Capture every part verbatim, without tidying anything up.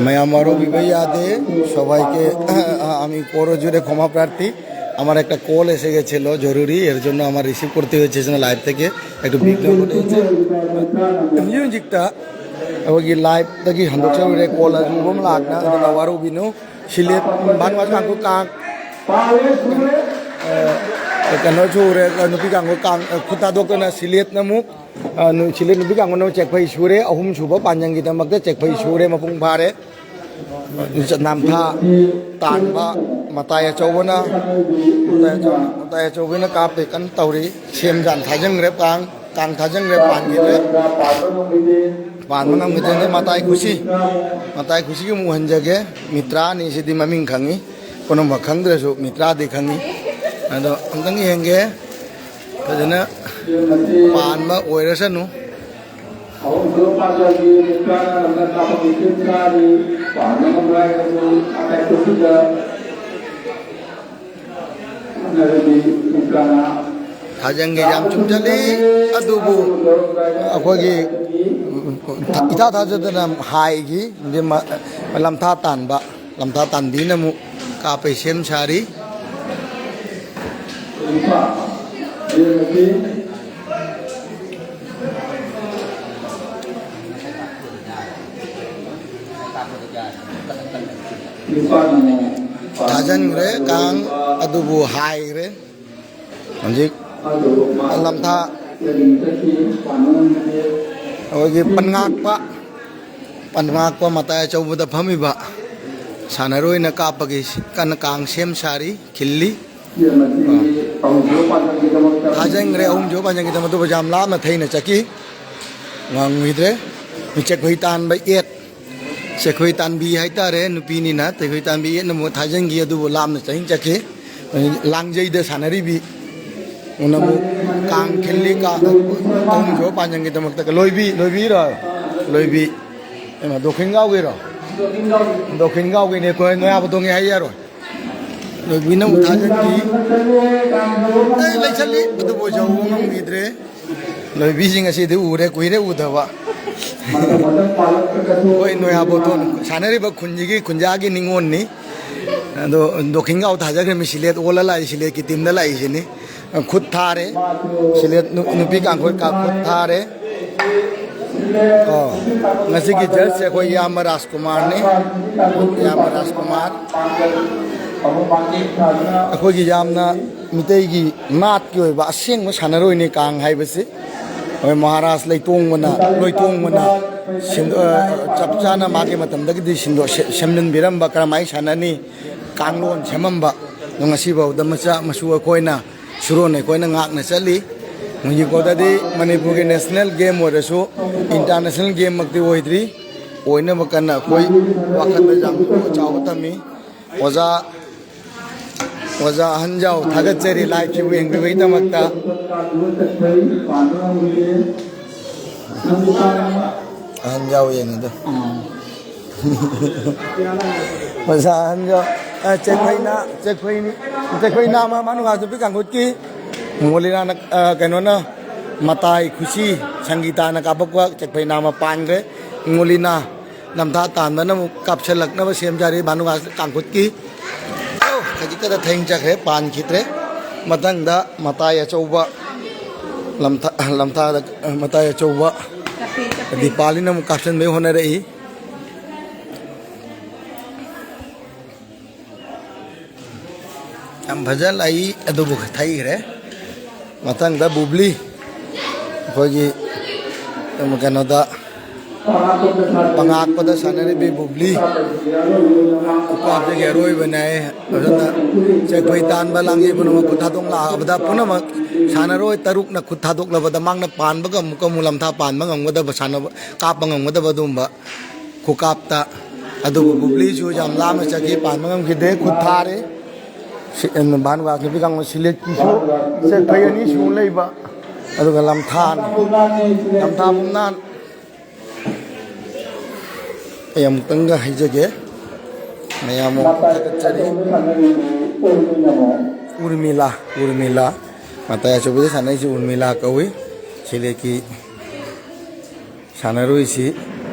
Ma'am, আরও বিবাহ ইয়াদে সবাইকে আমি করো জুড়ে ক্ষমা প্রার্থী। আমার একটা কল এসে গেছিল জরুরি, এর জন্য আমার রিসিভ করতে হয়েছে, এজন্য লাইভ থেকে একটু বিঘ্ন ঘটেছে। Music ta, abagi live tagi handok sa ure call azu bom lak na, aduna waru binu, silet ban wa kang ko kang, eh, kano chu ure, nupi kang ko kang, eh, khuta dok na silet na muk, ah, nu, silet nupi kang ko na chek phai sure, ahum suba panjang kita makta chek phai sure, mapung phare. Namtha tanba matai achauba na, matai achau-, matai achauba na kap de kan tauri, sem jan thajang re pang, kang thajang re pan ki re. Pan mana mi de matai khusi. Matai khusi ki muhan jage, mitra ni sidi maming khangi, kono ma khang dre su mitra de khangi. Ado, amtang henge, kajana pan ma oira sanu. ꯊꯥꯖꯟꯒꯤ ꯌꯥꯝ ꯆꯨꯝꯖꯜꯂꯤ꯫ ꯑꯗꯨꯕꯨ ꯑꯩꯈꯣꯏꯒꯤ ꯏꯊꯥ ꯊꯥꯖꯗꯅ ꯍꯥꯏꯒꯤ, ꯂꯝꯊꯥ ꯇꯥꯟꯕ, ꯂꯝꯊꯥ ꯇꯥꯟꯕꯤꯅ ꯑꯃꯨꯛ ꯀꯥꯞꯄꯩ ꯁꯦꯝ ꯁꯥꯔꯤ꯫ ꯊꯥꯖꯤꯟꯈ꯭ꯔꯦ ꯀꯥꯡ ꯑꯗꯨꯕꯨ ꯍꯥꯏꯈ꯭ꯔꯦ꯫ ꯍꯧꯖꯤꯛ ꯂꯝꯊꯥ ꯑꯩꯈꯣꯏꯒꯤ ꯄꯟꯉꯥꯛꯄ, ꯄꯟꯉꯥꯛꯄ ꯃꯇꯥꯏ ꯑꯆꯧꯕꯗ ꯐꯝꯃꯤꯕ ꯁꯥꯟꯅꯔꯣꯏꯅ ꯀꯥꯞꯄꯒꯤ ꯀꯟꯅ ꯀꯥꯡ ꯁꯦꯝ ꯁꯥꯔꯤ, ꯈꯤꯜꯂꯤ꯫ ꯊꯥꯖꯤꯟꯈ꯭ꯔꯦ ꯑꯍꯨꯝꯁꯨ ꯄꯥꯟꯖꯟꯈꯤꯗꯕ, ꯑꯗꯨꯕꯨ ꯌꯥꯝ ꯂꯥꯞꯅ ꯊꯩꯅ ꯆꯠꯈꯤ, ꯉꯝꯈꯤꯗ꯭ꯔꯦ꯫ ꯆꯦꯛꯈꯣꯏ ꯇꯥꯟꯕ ꯑꯦꯠ, ꯆꯦꯛꯈꯣꯏ ꯇꯥꯟꯕꯤ ꯍꯥꯏꯇꯥꯔꯦ, ꯅꯨꯄꯤꯅꯤꯅ ꯆꯦꯛꯈꯣꯏ ꯇꯥꯟꯕꯤ ꯑꯦꯠꯅ ꯑꯃꯨꯛ ꯊꯥꯖꯤꯟꯈꯤ, ꯑꯗꯨꯕꯨ ꯂꯥꯞꯅ ꯆꯪ ꯆꯠꯈꯤ꯫ ꯂꯥꯡꯖꯩꯗ ꯁꯥꯟꯅꯔꯤꯕꯤ ꯎꯅ ꯑꯃꯨꯛ ꯀꯥꯡ ꯈꯤꯜꯂꯤ, ꯀꯥꯡ ꯑꯍꯨꯝꯁꯨ ꯄꯥꯟꯖꯟꯒꯤꯗꯃꯛꯇ꯫ ꯂꯣꯏꯕꯤ, ꯂꯣꯏꯕꯤꯔꯣ? ꯂꯣꯏꯕꯤ꯫ ꯏꯃꯥ, ꯗꯣꯈꯤꯟꯒꯥꯎꯒꯤꯔꯣ? ꯗꯣꯈꯤꯟꯒꯥꯎꯒꯤꯅꯦ, ꯑꯩꯈꯣꯏ ꯅꯣꯌꯥꯕꯗꯣꯡꯉꯦ ꯍꯥꯏ ꯌꯥꯔꯣꯏ꯫ ꯂꯣꯏꯕꯤꯅ ꯑꯃꯨꯛ ꯊꯥꯖꯤꯟꯈꯤ꯫ ꯑꯦ, ꯂꯩꯁꯜꯂꯤ, ꯑꯗꯨꯕꯨ ꯌꯧꯕ ꯉꯝꯈꯤꯗ꯭ꯔꯦ꯫ ꯂꯣꯏꯕꯤꯁꯤꯡ ꯑꯁꯤꯗꯤ ꯎꯔꯦ, ꯀꯨꯏꯔꯦ ꯎꯗꯕ꯫ ꯑꯩꯈꯣꯏ ꯅꯣꯌꯥꯕꯣꯇꯣꯟ ꯁꯥꯟꯅꯔꯤꯕ ꯈꯨꯟꯁꯤꯒꯤ ꯈꯨꯟꯖꯥꯒꯤ ꯅꯤꯉꯣꯜꯅꯤ꯫ ꯑꯗꯣ ꯗꯣꯀꯤꯡꯒꯥꯎ ꯊꯥꯖꯈ꯭ꯔꯃꯤ, ꯁꯤꯂꯦꯠ ꯑꯣꯜꯂ ꯂꯥꯛꯏ, ꯁꯤꯂꯦꯠꯀꯤ ꯇꯤꯝꯗ ꯂꯥꯛꯏꯁꯤꯅꯤ꯫ ꯈꯨꯠ ꯊꯥꯔꯦ꯫ ꯁꯤꯂꯦꯠ ꯅꯨ-, ꯅꯨꯄꯤ ꯀꯥꯡꯈꯣꯏ ꯀꯥ-, ꯈꯨꯠ ꯊꯥꯔꯦ꯫ ꯑꯣ, ꯉꯁꯤꯒꯤ ꯖꯁꯁꯦ ꯑꯩꯈꯣꯏ ꯏꯌꯥꯝꯕ ꯔꯥꯖꯀꯨꯃꯥꯔꯅꯤ꯫ ꯏꯌꯥꯝꯕ ꯔꯥꯖꯀꯨꯃꯥꯔ꯫ ꯑꯩꯈꯣꯏꯒꯤ ꯌꯥꯝꯅ ꯃꯤꯇꯩꯒꯤ ꯅꯥꯠꯀꯤ ꯑꯣꯏꯕ ꯑꯁꯦꯡꯕ ꯁꯥꯟꯅꯔꯣꯏꯅꯤ ꯀꯥꯡ ꯍꯥꯏꯕꯁꯤ꯫ ꯑꯩꯈꯣꯏ ꯃꯍꯥꯔꯥꯖ ꯂꯩꯇꯣꯡꯕꯅ, ꯂꯣꯏꯇꯣꯡꯕꯅ ꯁꯤꯟ-, ꯑ, ꯆꯞ ꯆꯥꯅ ꯃꯥꯒꯤ ꯃꯇꯝꯗꯒꯤꯗꯤ ꯁꯤꯟꯗꯣꯛ-, ꯁꯦ-, ꯁꯦꯝꯖꯤꯟꯕꯤꯔꯝꯕ, ꯀꯔꯝꯍꯥꯏꯅ ꯁꯥꯟꯅꯅꯤ, ꯀꯥꯡꯂꯣꯟ ꯁꯦꯝꯃꯝꯕ, ꯑꯗꯣ ꯉꯁꯤꯐꯥꯎꯗ ꯃꯆꯥ ꯃꯁꯨ ꯑꯩꯈꯣꯏꯅ, ꯁꯨꯔꯣꯟ ꯑꯩꯈꯣꯏꯅ ꯉꯥꯛꯅ ꯆꯠꯂꯤ꯫ ꯍꯧꯖꯤꯛꯐꯥꯎꯗꯗꯤ ꯃꯅꯤꯄꯨꯔꯒꯤ ꯅꯦꯁꯅꯦꯜ ꯒꯦꯝ ꯑꯣꯏꯔꯁꯨ ꯏꯟꯇꯔꯅꯦꯁꯅꯦꯜ ꯒꯦꯝꯃꯛꯇꯤ ꯑꯣꯏꯗ꯭ꯔꯤ꯫ ꯑꯣꯏꯅꯕ ꯀꯟꯅ ꯑꯩꯈꯣꯏ ꯋꯥꯈꯜꯗ ꯌꯥꯝ ꯆꯥꯎꯕ ꯊꯝꯃꯤ꯫ ꯑꯣꯖꯥ, ꯑꯣꯖꯥ ꯑꯍꯟꯖꯥꯎ ꯊꯥꯒꯠꯆꯔꯤ ꯂꯥꯏꯚꯁꯤꯕꯨ ꯌꯦꯡꯕꯤꯕꯒꯤꯗꯃꯛꯇ꯫ ꯑꯍꯟꯖꯥꯎ ꯌꯦꯡꯉꯤꯗꯣ꯫ ꯑꯣꯖꯥ ꯑꯍꯟꯖꯥꯎ, ꯑ, ꯆꯦꯛꯐꯩꯅ, ꯆꯦꯛꯐꯩꯅꯤ, ꯆꯦꯛꯐꯩ ꯅꯥꯃ ꯃꯥꯅꯨ ꯉꯥꯁ ꯅꯨꯄꯤ ꯀꯥꯡꯈꯨꯠꯀꯤ ꯃꯣꯂꯤꯅꯥꯅ, ꯑ, ꯀꯩꯅꯣꯅ ꯃꯇꯥꯏ ꯈꯨꯁꯤ ꯁꯪꯒꯤꯇꯥꯅ ꯀꯥꯞꯄꯛꯄ ꯆꯦꯛꯐꯩ ꯅꯥꯃ ꯄꯥꯟꯈ꯭ꯔꯦ꯫ ꯃꯣꯂꯤꯅꯥ ꯂꯝꯊꯥ ꯇꯥꯟꯕꯅ ꯑꯃꯨꯛ ꯀꯥꯞꯁꯤꯜꯂꯛꯅꯕ ꯁꯦꯝ ꯁꯥꯔꯤ꯫ ꯚꯥꯅꯨ ꯉꯥꯁ ꯀꯥꯡꯈꯨꯠꯀꯤ꯫ ꯑꯧ, ꯈꯖꯤꯛꯇꯗ ꯊꯦꯡ ꯆꯠꯈ꯭ꯔꯦ, ꯄꯥꯟꯈꯤꯗ꯭ꯔꯦ꯫ ꯃꯊꯪꯗ ꯃꯇꯥꯏ ꯑꯆꯧꯕ, ꯂꯝꯊꯥ-, ꯂꯝꯊꯥꯗ ꯃꯇꯥꯏ ꯑꯆꯧꯕ ꯗꯤꯄꯥꯂꯤꯅ ꯑꯃꯨꯛ ꯀꯥꯞꯁꯤꯟꯕꯒꯤ ꯍꯣꯠꯅꯔꯛꯏ꯫ ꯌꯥꯝ ꯐꯖꯅ ꯂꯥꯛꯏ, ꯑꯗꯨꯕꯨ ꯊꯩꯈ꯭ꯔꯦ꯫ ꯃꯊꯪꯗ ꯕꯨꯕ꯭ꯂꯤ, ꯑꯩꯈꯣꯏꯒꯤ ꯀꯩꯅꯣꯗ, ꯄꯉꯥꯛꯄꯗ ꯁꯥꯟꯅꯔꯤꯕꯤ ꯕꯨꯕ꯭ꯂꯤ, ꯈꯨꯀꯥꯞꯇꯒꯤ ꯑꯔꯣꯏꯕꯅꯦ ꯍꯥꯏ꯫ ꯑꯗꯨꯅ ꯆꯦꯛꯐꯩ ꯇꯥꯟꯕ, ꯂꯥꯡꯖꯩ ꯄꯨꯝꯅꯃꯛ ꯈꯨꯠ ꯊꯥꯗꯣꯛ ꯂꯥꯛꯑꯕꯗ, ꯄꯨꯝꯅꯃꯛ ꯁꯥꯟꯅꯔꯣꯏ ꯇꯔꯨꯛꯅ ꯈꯨꯠ ꯊꯥꯗꯣꯛꯂꯕꯗ ꯃꯥꯅ ꯄꯥꯟꯕꯒ ꯑꯃꯨꯛꯀ ꯑꯃꯨꯛ ꯂꯝꯊꯥ ꯄꯥꯟꯕ ꯉꯝꯒꯗꯕ, ꯁꯥꯟꯅꯕ ꯀꯥꯞꯄ ꯉꯝꯒꯗꯕ ꯑꯗꯨꯒꯨꯝꯕ ꯈꯨꯀꯥꯞꯇ꯫ ꯑꯗꯨꯕꯨ ꯕꯨꯕ꯭ꯂꯤꯁꯨ ꯌꯥꯝ ꯂꯥꯞꯅ ꯆꯠꯈꯤ, ꯄꯥꯟꯕ ꯉꯝꯈꯤꯗꯦ, ꯈꯨꯠ ꯊꯥꯔꯦ꯫ ꯁꯤ-, ꯚꯥꯅꯨꯒꯥꯁ ꯅꯨꯄꯤ ꯀꯥꯡꯂꯨꯞ ꯁꯤꯂꯦꯠꯀꯤꯁꯨ ꯆꯦꯛꯐꯩ ꯑꯅꯤ ꯁꯨ ꯂꯩꯕ, ꯑꯗꯨꯒ ꯂꯝꯊꯥꯅꯤ, ꯂꯝꯊꯥ ꯄꯨꯝꯅꯥꯟ꯫ ꯑꯩ ꯑꯃꯨꯛꯇꯪꯒ ꯍꯥꯏꯖꯒꯦ, ꯃꯌꯥꯝ ꯑꯃ ꯊꯥꯒꯠꯆꯔꯤ꯫ ꯎꯔꯃꯤꯂꯥ, ꯎꯔꯃꯤꯂꯥ, ꯃꯇꯥꯏ ꯑꯆꯧꯕꯗ ꯁꯥꯟꯅꯩꯁꯤ ꯎꯔꯃꯤꯂꯥ ꯀꯧꯏ꯫ ꯁꯤꯂꯦꯠꯀꯤ ꯁꯥꯟꯅꯔꯣꯏꯁꯤ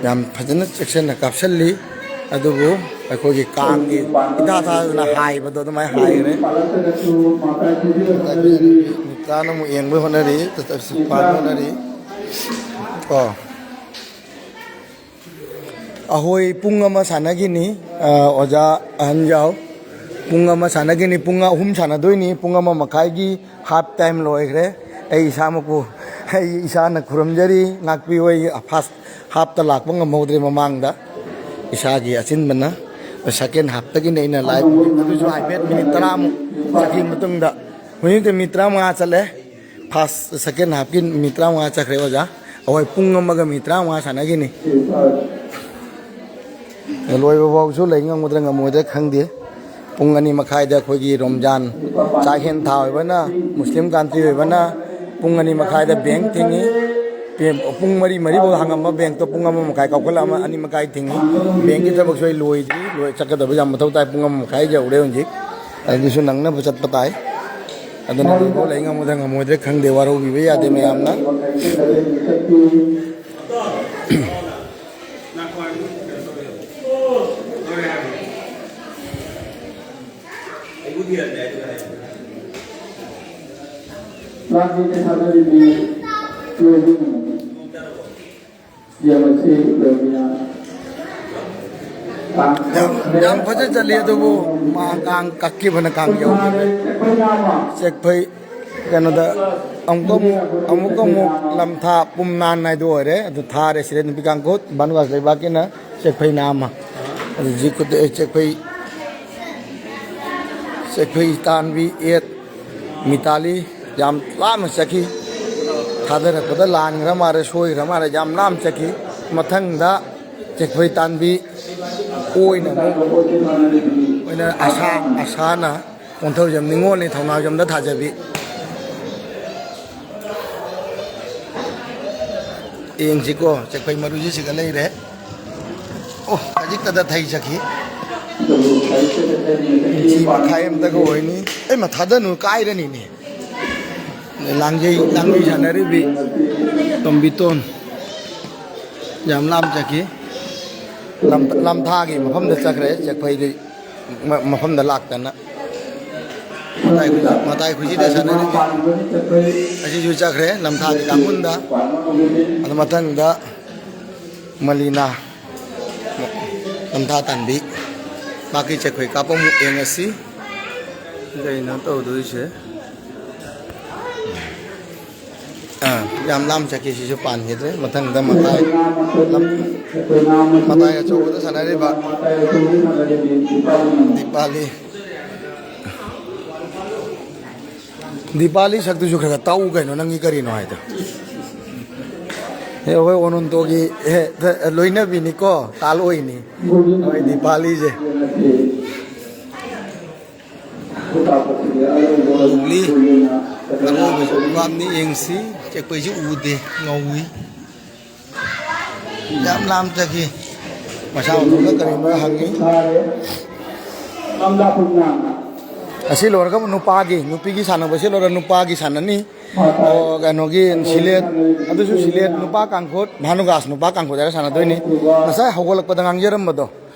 ꯌꯥꯝ ꯐꯖꯅ ꯆꯦꯛꯁꯤꯟꯅ ꯀꯥꯞꯁꯤꯜꯂꯤ꯫ ꯑꯗꯨꯕꯨ ꯑꯩꯈꯣꯏꯒꯤ ꯀꯥꯡꯒꯤ ꯏꯊꯥ ꯊꯥꯗꯅ ꯍꯥꯏꯕꯗꯣ ꯑꯗꯨꯃꯥꯏꯅ ꯍꯥꯏꯈ꯭ꯔꯦ꯫ ꯃꯤꯇ꯭ꯔꯥꯅ ꯑꯃꯨꯛ ꯌꯦꯡꯕ ꯍꯣꯠꯅꯔꯤ, ꯄꯥꯟꯕ ꯍꯣꯠꯅꯔꯤ꯫ ꯀꯣ꯫ ꯑꯩꯈꯣꯏ ꯄꯨꯡ ꯑꯃ ꯁꯥꯟꯅꯈꯤꯅꯤ꯫ ꯑ, ꯑꯣꯖꯥ ꯑꯍꯟꯖꯥꯎ, ꯄꯨꯡ ꯑꯃ ꯁꯥꯟꯅꯈꯤꯅꯤ, ꯄꯨꯡ ꯑꯍꯨꯝ ꯁꯥꯟꯅꯗꯣꯏꯅꯤ꯫ ꯄꯨꯡ ꯑꯃ ꯃꯈꯥꯏꯒꯤ ꯍꯥꯞ ꯇꯥꯏꯝ ꯂꯣꯏꯈ꯭ꯔꯦ꯫ ꯑꯩ ꯏꯁꯥꯃꯛꯄꯨ ꯑꯩ ꯏꯁꯥꯅ ꯈꯨꯔꯨꯝꯖꯔꯤ, ꯉꯥꯛꯄꯤꯌꯨ꯫ ꯑꯩ ꯐꯥꯔꯁ ꯍꯥꯞꯇ ꯂꯥꯛꯄ ꯉꯝꯍꯧꯗ꯭ꯔꯦ ꯃꯃꯥꯡꯗ, ꯏꯁꯥꯒꯤ ꯑꯆꯤꯟꯕꯅ꯫ ꯁꯦꯀꯦꯟ ꯍꯥꯞꯇꯒꯤꯅꯤ ꯑꯩꯅ ꯂꯥꯏꯚ, ꯑꯗꯨꯁꯨ ꯍꯥꯏꯐꯦꯠ ꯃꯤꯅꯤꯠ ꯇꯔꯥꯃꯨꯛ ꯆꯠꯈꯤꯕ ꯃꯇꯨꯡꯗ꯫ ꯍꯧꯖꯤꯛꯇꯤ ꯃꯤꯅꯤꯠ ꯇꯔꯥꯃꯉꯥ ꯆꯠꯂꯦ꯫ ꯐꯥꯔꯁ, ꯁꯦꯀꯦꯟ ꯍꯥꯞꯀꯤ ꯃꯤꯅꯤꯠ ꯇꯔꯥꯃꯉꯥ ꯆꯠꯈ꯭ꯔꯦ ꯑꯣꯖꯥ꯫ ꯑꯩꯈꯣꯏ ꯄꯨꯡ ꯑꯃꯒ ꯃꯤꯅꯤꯠ ꯇꯔꯥꯃꯉꯥ ꯁꯥꯟꯅꯈꯤꯅꯤ꯫ ꯂꯣꯏꯕ ꯐꯥꯎꯁꯨ ꯂꯩ ꯉꯝꯒꯗ꯭ꯔꯥ ꯉꯝꯃꯣꯏꯗ꯭ꯔꯥ ꯈꯪꯗꯦ꯫ ꯄꯨꯡ ꯑꯅꯤ ꯃꯈꯥꯏꯗ ꯑꯩꯈꯣꯏꯒꯤ ꯔꯣꯝꯖꯥꯟ ꯆꯥꯛꯍꯦꯟ ꯊꯥ ꯑꯣꯏꯕꯅ, ꯃꯨꯁꯂꯤꯝ ꯀꯟꯇ꯭ꯔꯤ ꯑꯣꯏꯕꯅ, ꯄꯨꯡ ꯑꯅꯤ ꯃꯈꯥꯏꯗ ꯕꯦꯡ ꯊꯤꯡꯉꯤ꯫ ꯄꯦ-, ꯄꯨꯡ ꯃꯔꯤ, ꯃꯔꯤ ꯐꯥꯎ ꯍꯥꯡꯉꯝꯕ ꯕꯦꯡꯛꯇꯣ ꯄꯨꯡ ꯑꯃ ꯃꯈꯥꯏ ꯀꯥꯎꯈꯠꯂꯛꯑꯃ ꯑꯅꯤ ꯃꯈꯥꯏ ꯊꯤꯡꯉꯤ꯫ ꯕꯦꯡꯛꯀꯤ ꯊꯕꯛꯁꯨ ꯑꯩ ꯂꯣꯏꯗ꯭ꯔꯤ, ꯂꯣꯏ-, ꯆꯠꯀꯗꯕ ꯌꯥꯝ ꯃꯊꯧ ꯇꯥꯏ꯫ ꯄꯨꯡ ꯑꯃ ꯃꯈꯥꯏ ꯌꯧꯔꯦ ꯍꯧꯖꯤꯛ꯫ ꯑꯗꯨꯁꯨ ꯅꯪꯅꯕ ꯆꯠꯄ ꯇꯥꯏ꯫ ꯑꯗꯨꯅ ꯍꯧꯖꯤꯛꯐꯥꯎ ꯂꯩ ꯉꯝꯒꯗ꯭ꯔꯥ ꯉꯝꯃꯣꯏꯗ꯭ꯔꯥ ꯈꯪꯗꯦ, ꯋꯥꯔꯧꯕꯤꯕ ꯌꯥꯗꯦ ꯃꯌꯥꯝꯅ꯫ ꯂꯥꯛꯂꯤꯕ ꯊꯥꯗꯔꯤꯕꯤ ꯂꯣꯏꯕꯤꯅꯤ꯫ ꯁꯤ ꯑꯃꯁꯤ ꯂꯣꯏꯕꯤꯅ ꯌꯥꯝ, ꯌꯥꯝ ꯐꯖꯅ ꯆꯠꯂꯤ, ꯑꯗꯨꯕꯨ ꯃꯥ ꯀꯥꯡ ꯀꯛꯈꯤꯕꯅ ꯀꯥꯡ ꯌꯧꯈꯤꯕ꯫ ꯆꯦꯛꯐꯩ, ꯀꯩꯅꯣꯗ ꯑꯃꯨꯛꯀ ꯑꯃꯨꯛ, ꯑꯃꯨꯛꯀ ꯑꯃꯨꯛ ꯂꯝꯊꯥ ꯄꯨꯝ ꯅꯥꯟ ꯍꯥꯏꯗꯣ ꯑꯣꯏꯔꯦ꯫ ꯑꯗꯨ ꯊꯥꯔꯦ ꯁꯤꯗ ꯅꯨꯄꯤ ꯀꯥꯡꯈꯨꯠ ꯚꯥꯅꯨꯋꯥꯁ ꯂꯩꯕꯥꯛꯀꯤꯅ ꯆꯦꯛꯐꯩ ꯅꯥꯝꯃ꯫ ꯑꯗꯨ ꯖꯤ ꯈꯨꯠꯇ, ꯑꯦ, ꯆꯦꯛꯐꯩ, ꯆꯦꯛꯐꯩ ꯇꯥꯟꯕꯤ ꯑꯦꯠ ꯃꯤꯇꯥꯂꯤ ꯌꯥꯝ ꯂꯥꯞꯅ ꯆꯠꯈꯤ꯫ ꯊꯥꯗꯔꯛꯄꯗ ꯂꯥꯟꯈ꯭ꯔ ꯃꯥꯜꯂꯦ, ꯁꯣꯏꯈ꯭ꯔ ꯃꯥꯜꯂꯦ, ꯌꯥꯝ ꯂꯥꯞꯅ ꯆꯠꯈꯤ꯫ ꯃꯊꯪꯗ ꯆꯦꯛꯐꯩ ꯇꯥꯟꯕꯤ ꯑꯣꯏꯅ ꯑꯃꯨꯛ ꯑꯣꯏꯅ ꯑꯁꯥ, ꯑꯁꯥꯅ ꯀꯣꯟꯊꯧꯖꯝ ꯅꯤꯉꯣꯜꯅꯤ ꯊꯧꯅꯥꯖꯝꯗ ꯊꯥꯖꯕꯤ꯫ ꯌꯦꯡꯁꯤꯀꯣ, ꯆꯦꯛꯄꯩ ꯃꯔꯨꯁꯤ ꯁꯤꯒ ꯂꯩꯔꯦ꯫ ꯑꯣ, ꯈꯖꯤꯛꯇꯗ ꯊꯩ ꯆꯠꯈꯤ꯫ ꯏꯟꯆꯤ ꯃꯈꯥꯏ ꯑꯝꯇꯒ ꯑꯣꯏꯅꯤ꯫ ꯑꯩ ꯃꯊꯥꯗꯅꯨ ꯀꯥꯏꯔꯅꯤꯅꯦ꯫ ꯂꯥꯡꯖꯩ, ꯂꯥꯡꯖꯩ ꯁꯥꯟꯅꯔꯤꯕꯤ ꯇꯣꯝꯕꯤꯇꯣꯟ꯫ ꯌꯥꯝ ꯂꯥꯞ ꯆꯠꯈꯤ꯫ ꯂꯝ-, ꯂꯝꯊꯥꯒꯤ ꯃꯐꯝꯗ ꯆꯠꯈ꯭ꯔꯦ, ꯆꯦꯛꯐꯩꯗꯤ ꯃ-, ꯃꯐꯝꯗ ꯂꯥꯛꯇꯅ꯫ ꯃꯇꯥꯏ ꯈꯨ-, ꯃꯇꯥꯏ ꯈꯨꯁꯤꯗ ꯁꯥꯟꯅꯔꯤꯁꯦ꯫ ꯑꯁꯤꯁꯨ ꯆꯠꯈ꯭ꯔꯦ, ꯂꯝꯊꯥꯒꯤ ꯀꯥꯡꯕꯨꯟꯗ꯫ ꯑꯗꯨ ꯃꯊꯪꯗ ꯃꯂꯤꯅꯥ, ꯂꯝꯊꯥ ꯇꯥꯟꯕꯤ꯫ ꯃꯍꯥꯛꯀꯤ ꯆꯦꯛꯐꯩ ꯀꯥꯞꯄ ꯑꯃꯨꯛ ꯌꯦꯡꯉꯁꯤ꯫ ꯀꯩꯅꯣ ꯇꯧꯗꯣꯏꯁꯦ? ꯑꯥ, ꯌꯥꯝ ꯂꯥꯝ ꯆꯠꯈꯤ, ꯁꯤꯁꯨ ꯄꯥꯟꯈꯤꯗ꯭ꯔꯦ꯫ ꯃꯊꯪꯗ ꯃꯇꯥꯏ, ꯂꯝ-, ꯃꯇꯥꯏ ꯑꯆꯧꯕꯗ ꯁꯥꯟꯅꯔꯤꯕ ꯗꯤꯄꯥꯂꯤ꯫ ꯗꯤꯄꯥꯂꯤ ꯁꯛꯇꯨꯁꯨ ꯈꯔ ꯈꯔ ꯇꯥꯛꯎ ꯀꯩꯅꯣ, ꯅꯪꯒꯤ ꯀꯔꯤꯅꯣ ꯍꯥꯏꯗꯣ꯫ ꯑꯦ, ꯑꯩꯈꯣꯏ ꯑꯣꯅꯣꯟꯇꯣꯒꯤ, ꯑꯦ, ꯂꯣꯏꯅꯕꯤꯅꯤꯀꯣ, ꯇꯥꯜ ꯑꯣꯏꯅꯤ꯫ ꯑꯩꯈꯣꯏ ꯗꯤꯄꯥꯂꯤꯁꯦ꯫ ꯎꯂꯤ꯫ ꯑꯉꯧꯕꯁꯨ ꯄꯥꯝꯅꯤ ꯌꯦꯡꯁꯤ꯫ ꯆꯦꯛꯄꯩꯁꯨ ꯎꯗꯦ, ꯉꯧꯏ꯫ ꯌꯥꯝ ꯂꯥꯝꯖꯈꯤ꯫ ꯃꯁꯥ ꯃꯊꯟꯇ ꯀꯔꯤꯅꯣ ꯍꯪꯉꯤ꯫ ꯑꯁꯤ ꯂꯣꯏꯔꯒ ꯑꯃꯨꯛ ꯅꯨꯄꯥꯒꯤ, ꯅꯨꯄꯤꯒꯤ ꯁꯥꯟꯅꯕꯁꯤ ꯂꯣꯏꯔꯒ ꯅꯨꯄꯥꯒꯤ ꯁꯥꯟꯅꯅꯤ꯫ ꯑꯣ, ꯀꯩꯅꯣꯒꯤ ꯁꯤꯂꯦꯠ, ꯑꯗꯨꯁꯨ ꯁꯤꯂꯦꯠ ꯅꯨꯄꯥ ꯀꯥꯡꯈꯨꯠ, ꯚꯥꯅꯨꯒꯥꯁ ꯅꯨꯄꯥ ꯀꯥꯡꯈꯨꯠ ꯍꯥꯏꯔꯒ ꯁꯥꯟꯅꯗꯣꯏꯅꯤ꯫ ꯉꯁꯥꯏ ꯍꯧꯒꯠꯂꯛꯄꯗ ꯉꯥꯡꯖꯔꯝꯕꯗꯣ,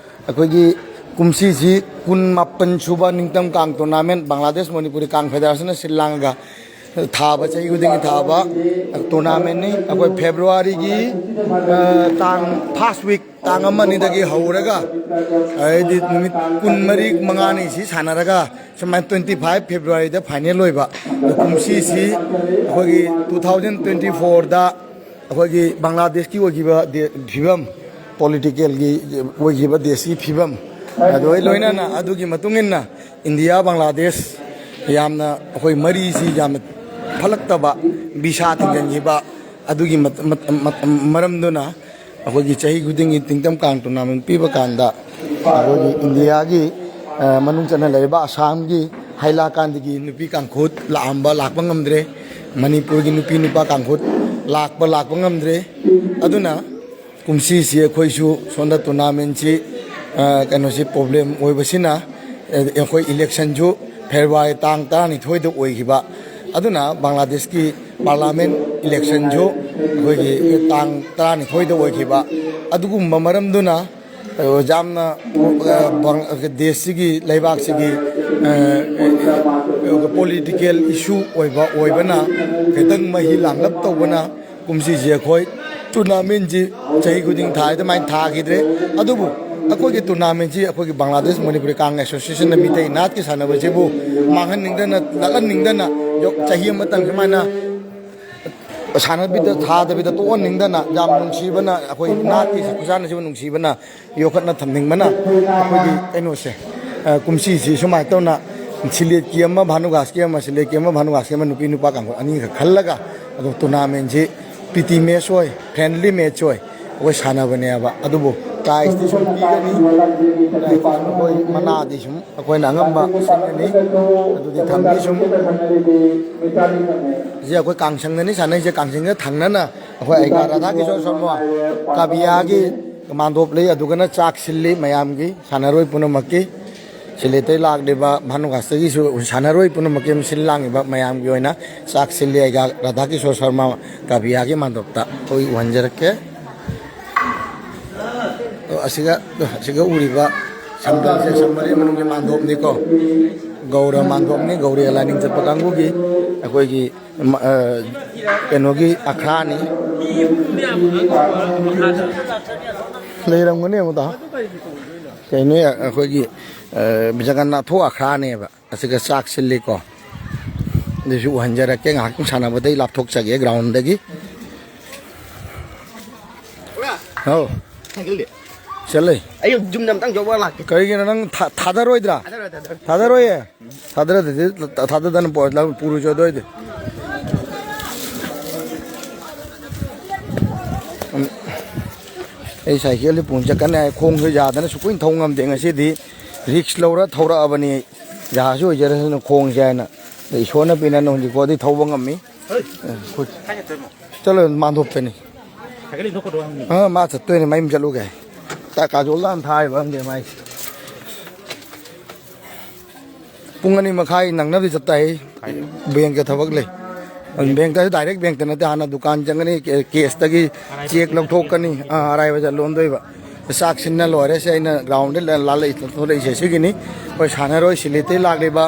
ꯑꯩꯈꯣꯏꯒꯤ ꯀꯨꯝꯁꯤꯁꯤ ꯀꯨꯟꯃꯥꯄꯟ ꯁꯨꯕ ꯅꯤꯡꯇꯝ ꯀꯥꯡ ꯇꯣꯔꯅꯥꯃꯦꯟ ꯕꯪꯒ꯭ꯂꯥꯗꯦꯁ ꯃꯅꯤꯄꯨꯔꯤ ꯀꯥꯡ ꯐꯦꯗꯦꯔꯦꯁꯟꯅ ꯁꯤꯜ ꯂꯥꯡꯉꯒ ꯊꯥꯕ ꯆꯍꯤ ꯈꯨꯗꯤꯡꯒꯤ ꯊꯥꯕ ꯇꯣꯔꯅꯥꯃꯦꯟꯅꯤ꯫ ꯑꯩꯈꯣꯏ ꯐꯦꯕ꯭ꯔꯨꯋꯥꯔꯤꯒꯤ, ꯑ, ꯇꯥꯡ first week, ꯇꯥꯡ ꯑꯃ ꯑꯅꯤꯗꯒꯤ ꯍꯧꯔꯒ, ꯍꯥꯏꯗꯤ ꯅꯨꯃꯤꯠ ꯀꯨꯟꯃꯔꯤ ꯃꯉꯥꯅꯤ ꯁꯤ ꯁꯥꯟꯅꯔꯒ ꯁꯨꯃꯥꯏꯅ twenty five ꯐꯦꯕ꯭ꯔꯨꯋꯥꯔꯤꯗ ꯐꯥꯏꯅꯦꯜ ꯑꯣꯏꯕ꯫ ꯑꯗꯣ ꯀꯨꯝꯁꯤꯁꯤ ꯑꯩꯈꯣꯏꯒꯤ two thousand twenty fourꯗ ꯑꯩꯈꯣꯏꯒꯤ ꯕꯪꯒ꯭ꯂꯥꯗꯦꯁꯀꯤ ꯑꯣꯏꯈꯤꯕ ꯗꯦ-, ꯐꯤꯕꯝ, ꯄꯣꯂꯤꯇꯤꯀꯦꯜꯒꯤ ꯑꯣꯏꯈꯤꯕ ꯗꯦꯁꯀꯤ ꯐꯤꯕꯝ, ꯑꯗꯨꯒ ꯂꯣꯏꯅꯅ ꯑꯗꯨꯒꯤ ꯃꯇꯨꯡ ꯏꯟꯅ ꯏꯟꯗꯤꯌꯥ ꯕꯪꯒ꯭ꯂꯥꯗꯦꯁ ꯌꯥꯝꯅ ꯑꯩꯈꯣꯏ ꯃꯔꯤꯁꯤ ꯌꯥꯝꯅ ꯐꯠꯂꯛꯇꯕ, ꯚꯤꯁꯥ ꯊꯤꯡꯖꯤꯟꯈꯤꯕ, ꯑꯗꯨꯒꯤ ꯃꯠ-, ꯃꯠ-, ꯃꯠ-, ꯃꯔꯝꯗꯨꯅ ꯑꯩꯈꯣꯏꯒꯤ ꯆꯍꯤ ꯈꯨꯗꯤꯡꯒꯤ ꯇꯤꯡꯇꯝ ꯀꯥꯡ ꯇꯣꯔꯅꯥꯃꯦꯟ ꯄꯤꯕ ꯀꯥꯟꯗ ꯑꯩꯈꯣꯏꯒꯤ ꯏꯟꯗꯤꯌꯥꯒꯤ, ꯑ, ꯃꯅꯨꯡ ꯆꯟꯅ ꯂꯩꯔꯤꯕ ꯑꯁꯥꯝꯒꯤ ꯍꯥꯏꯂꯥꯀꯥꯟꯗꯒꯤ ꯅꯨꯄꯤ ꯀꯥꯡꯈꯨꯠ ꯂꯥꯛꯑꯝꯕ, ꯂꯥꯛꯄ ꯉꯝꯗ꯭ꯔꯦ꯫ ꯃꯅꯤꯄꯨꯔꯒꯤ ꯅꯨꯄꯤ ꯅꯨꯄꯥ ꯀꯥꯡꯈꯨꯠ ꯂꯥꯛꯄ, ꯂꯥꯛꯄ ꯉꯝꯗ꯭ꯔꯦ꯫ ꯑꯗꯨꯅ ꯀꯨꯝꯁꯤꯁꯤ ꯑꯩꯈꯣꯏꯁꯨ ꯁꯣꯝꯗ ꯇꯣꯔꯅꯥꯃꯦꯟꯁꯤ, ꯑ, ꯀꯩꯅꯣꯁꯤ ꯄ꯭ꯔꯣꯕ꯭ꯂꯦꯝ ꯑꯣꯏꯕꯁꯤꯅ, ꯑ, ꯑꯩꯈꯣꯏ ꯏꯂꯦꯛꯁꯟꯁꯨ ꯐꯦꯕ꯭ꯔꯨꯋꯥꯔꯤ ꯇꯥꯡ ꯇꯔꯥꯅꯤꯊꯣꯏꯗ ꯑꯣꯏꯈꯤꯕ, ꯑꯗꯨꯅ ꯕꯪꯒ꯭ꯂꯥꯗꯦꯁꯀꯤ ꯄꯥꯔꯂꯥꯃꯦꯟ ꯏꯂꯦꯛꯁꯟꯁꯨ ꯑꯩꯈꯣꯏꯒꯤ ꯇꯥꯡ ꯇꯔꯥꯅꯤꯊꯣꯏꯗ ꯑꯣꯏꯈꯤꯕ꯫ ꯑꯗꯨꯒꯨꯝꯕ ꯃꯔꯝꯗꯨꯅ, ꯑ, ꯌꯥꯝꯅ, ꯑ, ꯕꯪ-, ꯗꯦꯁꯁꯤꯒꯤ, ꯂꯩꯕꯥꯛꯁꯤꯒꯤ, ꯑ, ꯄꯣꯂꯤꯇꯤꯀꯦꯜ ꯏꯁꯨ ꯑꯣꯏꯕ, ꯑꯣꯏꯕꯅ ꯈꯤꯇꯪ ꯃꯍꯤ ꯂꯥꯡꯂꯞ ꯇꯧꯕꯅ ꯀꯨꯝꯁꯤꯁꯦ ꯑꯩꯈꯣꯏ ꯇꯣꯔꯅꯥꯃꯦꯟꯁꯤ ꯆꯍꯤ ꯈꯨꯗꯤꯡ ꯊꯥꯏ, ꯑꯗꯨꯃꯥꯏꯅ ꯊꯥꯈꯤꯗ꯭ꯔꯦ꯫ ꯑꯗꯨꯕꯨ ꯑꯩꯈꯣꯏꯒꯤ ꯇꯣꯔꯅꯥꯃꯦꯟꯁꯤ ꯑꯩꯈꯣꯏꯒꯤ ꯕꯪꯒ꯭ꯂꯥꯗꯦꯁ ꯃꯅꯤꯄꯨꯔꯤ ꯀꯥꯡ ꯑꯦꯁꯣꯁꯤꯌꯦꯁꯟꯅ ꯃꯤꯇꯩ ꯅꯥꯠꯀꯤ ꯁꯥꯟꯅꯕꯁꯤꯕꯨ ꯃꯥꯡꯍꯟꯅꯤꯡꯗꯅ, ꯂꯥꯠꯍꯟꯅꯤꯡꯗꯅ, ꯆꯍꯤ ꯑꯃꯇꯪ ꯁꯨꯃꯥꯏꯅ ꯁꯥꯟꯅꯕꯤꯗ, ꯊꯥꯗꯕꯤꯗ ꯇꯣꯛꯍꯟꯅꯤꯡꯗꯅ, ꯌꯥꯝ ꯅꯨꯡꯁꯤꯕꯅ, ꯑꯩꯈꯣꯏ ꯅꯥꯠꯀꯤ ꯈꯨꯁꯥꯟꯅꯁꯤꯕꯨ ꯅꯨꯡꯁꯤꯕꯅ ꯌꯣꯛꯈꯠꯅ ꯊꯝꯅꯤꯡꯕꯅ ꯑꯩꯈꯣꯏꯒꯤ ꯀꯩꯅꯣꯁꯦ, ꯑ, ꯀꯨꯝꯁꯤꯁꯤ ꯁꯨꯃꯥꯏꯅ ꯇꯧꯅ ꯁꯤꯂꯦꯠꯀꯤ ꯑꯃ, ꯚꯥꯅꯨꯒꯥꯁꯀꯤ ꯑꯃ, ꯁꯤꯂꯦꯠꯀꯤ ꯑꯃ, ꯚꯥꯅꯨꯒꯥꯁꯀꯤ ꯑꯃ, ꯅꯨꯄꯤ ꯅꯨꯄꯥ ꯀꯥꯡꯕꯨ ꯑꯅꯤꯈꯛ ꯈꯜꯂꯒ, ꯑꯗꯣ ꯇꯣꯔꯅꯥꯃꯦꯟꯁꯤ ꯄ꯭ꯔꯤꯇꯤ ꯃꯦꯠꯆ ꯑꯣꯏ, ꯐ꯭ꯔꯦꯟꯗꯂꯤ ꯃꯦꯠꯆ ꯑꯣꯏ, ꯑꯩꯈꯣꯏ ꯁꯥꯟꯅꯕꯅꯦꯕ꯫ ꯑꯗꯨꯕꯨ ꯄ꯭ꯔꯥꯏꯖꯇꯤ ꯁꯨꯝ ꯄꯤꯒꯅꯤ, ꯄ꯭ꯔꯥꯏꯖꯇꯤ ꯁꯨꯝ ꯑꯩꯈꯣꯏ ꯃꯅꯥꯗꯤ ꯁꯨꯝ ꯑꯩꯈꯣꯏꯅ ꯑꯉꯝꯕ ꯁꯤꯟꯒꯅꯤ꯫ ꯑꯗꯨꯗꯤ ꯊꯝꯕꯤ ꯁꯨꯝ꯫ ꯁꯤ ꯑꯩꯈꯣꯏ ꯀꯥꯡꯁꯪꯗꯅꯤ ꯁꯥꯟꯅꯩꯁꯦ, ꯀꯥꯡꯁꯪꯗ ꯊꯪꯅꯅ ꯑꯩꯈꯣꯏ ꯑꯩꯒꯥ ꯔꯥꯙꯥ ꯀꯤꯁꯣꯔ ꯁꯔꯃ ꯀꯥꯕꯤꯌꯥꯒꯤ ꯃꯥꯟꯗꯣꯞ ꯂꯩ, ꯑꯗꯨꯒꯅ ꯆꯥꯛ ꯁꯤꯜꯂꯤ ꯃꯌꯥꯝꯒꯤ, ꯁꯥꯟꯅꯔꯣꯏ ꯄꯨꯝꯅꯃꯛꯀꯤ꯫ ꯁꯤꯂꯦꯠꯇꯩ ꯂꯥꯛꯂꯤꯕ ꯚꯥꯅꯨꯒꯥꯁꯇꯒꯤꯁꯨ ꯁꯥꯟꯅꯔꯣꯏ ꯄꯨꯝꯅꯃꯛꯀꯤ ꯁꯤꯜ ꯂꯥꯡꯉꯤꯕ ꯃꯌꯥꯝꯒꯤ ꯑꯣꯏꯅ ꯆꯥꯛ ꯁꯤꯜꯂꯤ ꯑꯩꯒꯥ ꯔꯥꯙꯥ ꯀꯤꯁꯣꯔ ꯁꯔꯃ ꯀꯥꯕꯤꯌꯥꯒꯤ ꯃꯥꯟꯗꯣꯞꯇ ꯑꯩꯈꯣꯏ ꯎꯍꯟꯖꯔꯛꯀꯦ꯫ ꯑꯗꯣ ꯑꯁꯤꯒ, ꯑꯁꯤꯒ ꯎꯔꯤꯕ ꯁꯝꯕꯜꯁꯦ ꯁꯝꯕꯜꯒꯤ ꯃꯅꯨꯡꯒꯤ ꯃꯥꯟꯗꯣꯞꯅꯤꯀꯣ꯫ ꯒꯧꯔ ꯃꯥꯟꯗꯣꯞꯅꯤ, ꯒꯧꯔꯤꯌ ꯂꯥꯏꯅꯤꯡ ꯆꯠꯄ ꯀꯥꯡꯕꯨꯒꯤ ꯑꯩꯈꯣꯏꯒꯤ ꯃ-, ꯑ, ꯀꯩꯅꯣꯒꯤ ꯑꯈ꯭ꯔꯥꯅꯤ꯫ ꯂꯩꯔꯝꯒꯅꯤ ꯑꯃꯨꯛꯇ꯫ ꯀꯩꯅꯣ, ꯑꯩꯈꯣꯏꯒꯤ, ꯑ, ꯖꯒꯟꯅꯥꯊ ꯑꯈ꯭ꯔꯥꯅꯦꯕ꯫ ꯑꯁꯤꯒ ꯆꯥꯛ ꯁꯤꯜꯂꯤꯀꯣ꯫ ꯑꯗꯨꯁꯨ ꯎꯍꯟꯖꯔꯛꯀꯦ꯫ ꯉꯥꯏꯍꯥꯛꯇꯪ ꯁꯥꯟꯅꯕꯗꯒꯤ ꯂꯥꯞꯊꯣꯛꯆꯒꯦ ꯒ꯭ꯔꯥꯎꯟꯗꯒꯤ꯫ ꯍꯥꯎ꯫ ꯁꯥꯏꯀꯜꯗꯤ? ꯆꯠꯂꯦ꯫ ꯑꯩ ꯌꯨꯝꯗ ꯑꯝꯇꯪ ꯌꯧꯕ ꯂꯥꯛꯀꯦ꯫ ꯀꯔꯤꯒꯤꯅꯣ ꯅꯪ ꯊꯥ-, ꯊꯥꯗꯔꯣꯏꯗ꯭ꯔꯥ? ꯊꯥꯗꯔꯣꯏ, ꯊꯥꯗꯔꯣꯏ꯫ ꯊꯥꯗꯔꯣꯏꯌꯦ? ꯊꯥꯗꯔꯗꯤ ꯊꯥꯗꯗꯅ ꯄꯣ-, ꯄꯨꯔꯨꯆꯣ ꯑꯗꯨ ꯑꯣꯏꯗꯤ꯫ ꯎꯝ꯫ ꯑꯩ ꯁꯥꯏꯀꯜꯗꯤ ꯄꯨꯟ ꯆꯠꯀꯅꯤ ꯍꯥꯏ, ꯈꯣꯡꯁꯨ ꯌꯥꯗꯅ ꯁꯨꯛꯀꯨꯏꯅ ꯊꯧ ꯉꯝꯗꯦ ꯉꯁꯤꯗꯤ꯫ ꯔꯤꯛꯁ ꯂꯧꯔ ꯊꯧꯔꯛꯑꯕꯅꯤ ꯑꯩ꯫ ꯌꯥꯁꯨ ꯑꯣꯏꯖꯔꯁꯅꯨ ꯈꯣꯡꯁꯦ ꯍꯥꯏꯅ꯫ ꯑꯗ ꯏꯁꯣꯔꯅ ꯄꯤꯅꯅ ꯍꯧꯖꯤꯛ ꯐꯥꯎꯗꯤ ꯊꯧꯕ ꯉꯝꯃꯤ꯫ ꯍꯣꯏ꯫ ꯑ, ꯈꯨꯠ-, ꯀꯥꯏ ꯆꯠꯇꯣꯏꯅꯣ? ꯆꯠꯂꯣ, ꯃꯥꯟꯗꯣꯞꯇꯅꯤ꯫ ꯁꯥꯏꯀꯜ ꯏꯟꯊꯣꯛꯀꯗ꯭ꯔꯣ ꯍꯥꯏꯕꯅꯤ꯫ ꯑ, ꯃꯥ ꯆꯠꯇꯣꯏꯅꯦ, ꯃꯌꯨꯝ ꯆꯠꯂꯨꯒꯦ꯫ ꯀꯥ-, ꯀꯥꯖꯣꯜꯗ ꯍꯥꯟꯅ ꯊꯥꯔꯤꯕ ꯈꯪꯗꯦ ꯃꯥꯏꯁꯦ꯫ ꯄꯨꯡ ꯑꯅꯤ ꯃꯈꯥꯏ ꯅꯪꯅꯕꯗꯤ ꯆꯠꯇꯥꯏ꯫ ꯕꯦꯡꯛꯇ ꯊꯕꯛ ꯂꯩ꯫ ꯕꯦꯡꯛꯇꯁꯨ ꯗꯥꯏꯔꯦꯛ ꯕꯦꯡꯛꯇ ꯅꯠꯇꯦ, ꯍꯥꯟꯅ ꯗꯨꯀꯥꯟ ꯆꯪꯒꯅꯤ, ꯀꯦ-, ꯀꯦꯁꯇꯒꯤ ꯆꯦꯛ ꯂꯧꯊꯣꯛꯀꯅꯤ, ꯑꯥ, ꯑꯔꯥꯏꯕꯖꯥꯠ ꯂꯣꯟꯗꯣꯏꯕ꯫ ꯆꯥꯛ ꯁꯤꯟꯅ ꯂꯣꯏꯔꯦ, ꯁꯤ ꯑꯩꯅ ꯒ꯭ꯔꯥꯎꯟꯗ ꯂꯥ-, ꯂꯥꯜꯂꯛꯏ, ꯊꯣꯛꯂꯛꯏꯁꯦ ꯁꯤꯒꯤꯅꯤ꯫ ꯑꯩꯈꯣꯏ ꯁꯥꯟꯅꯔꯣꯏ ꯁꯤꯂꯦꯠꯇꯒꯤ ꯂꯥꯛꯂꯤꯕ,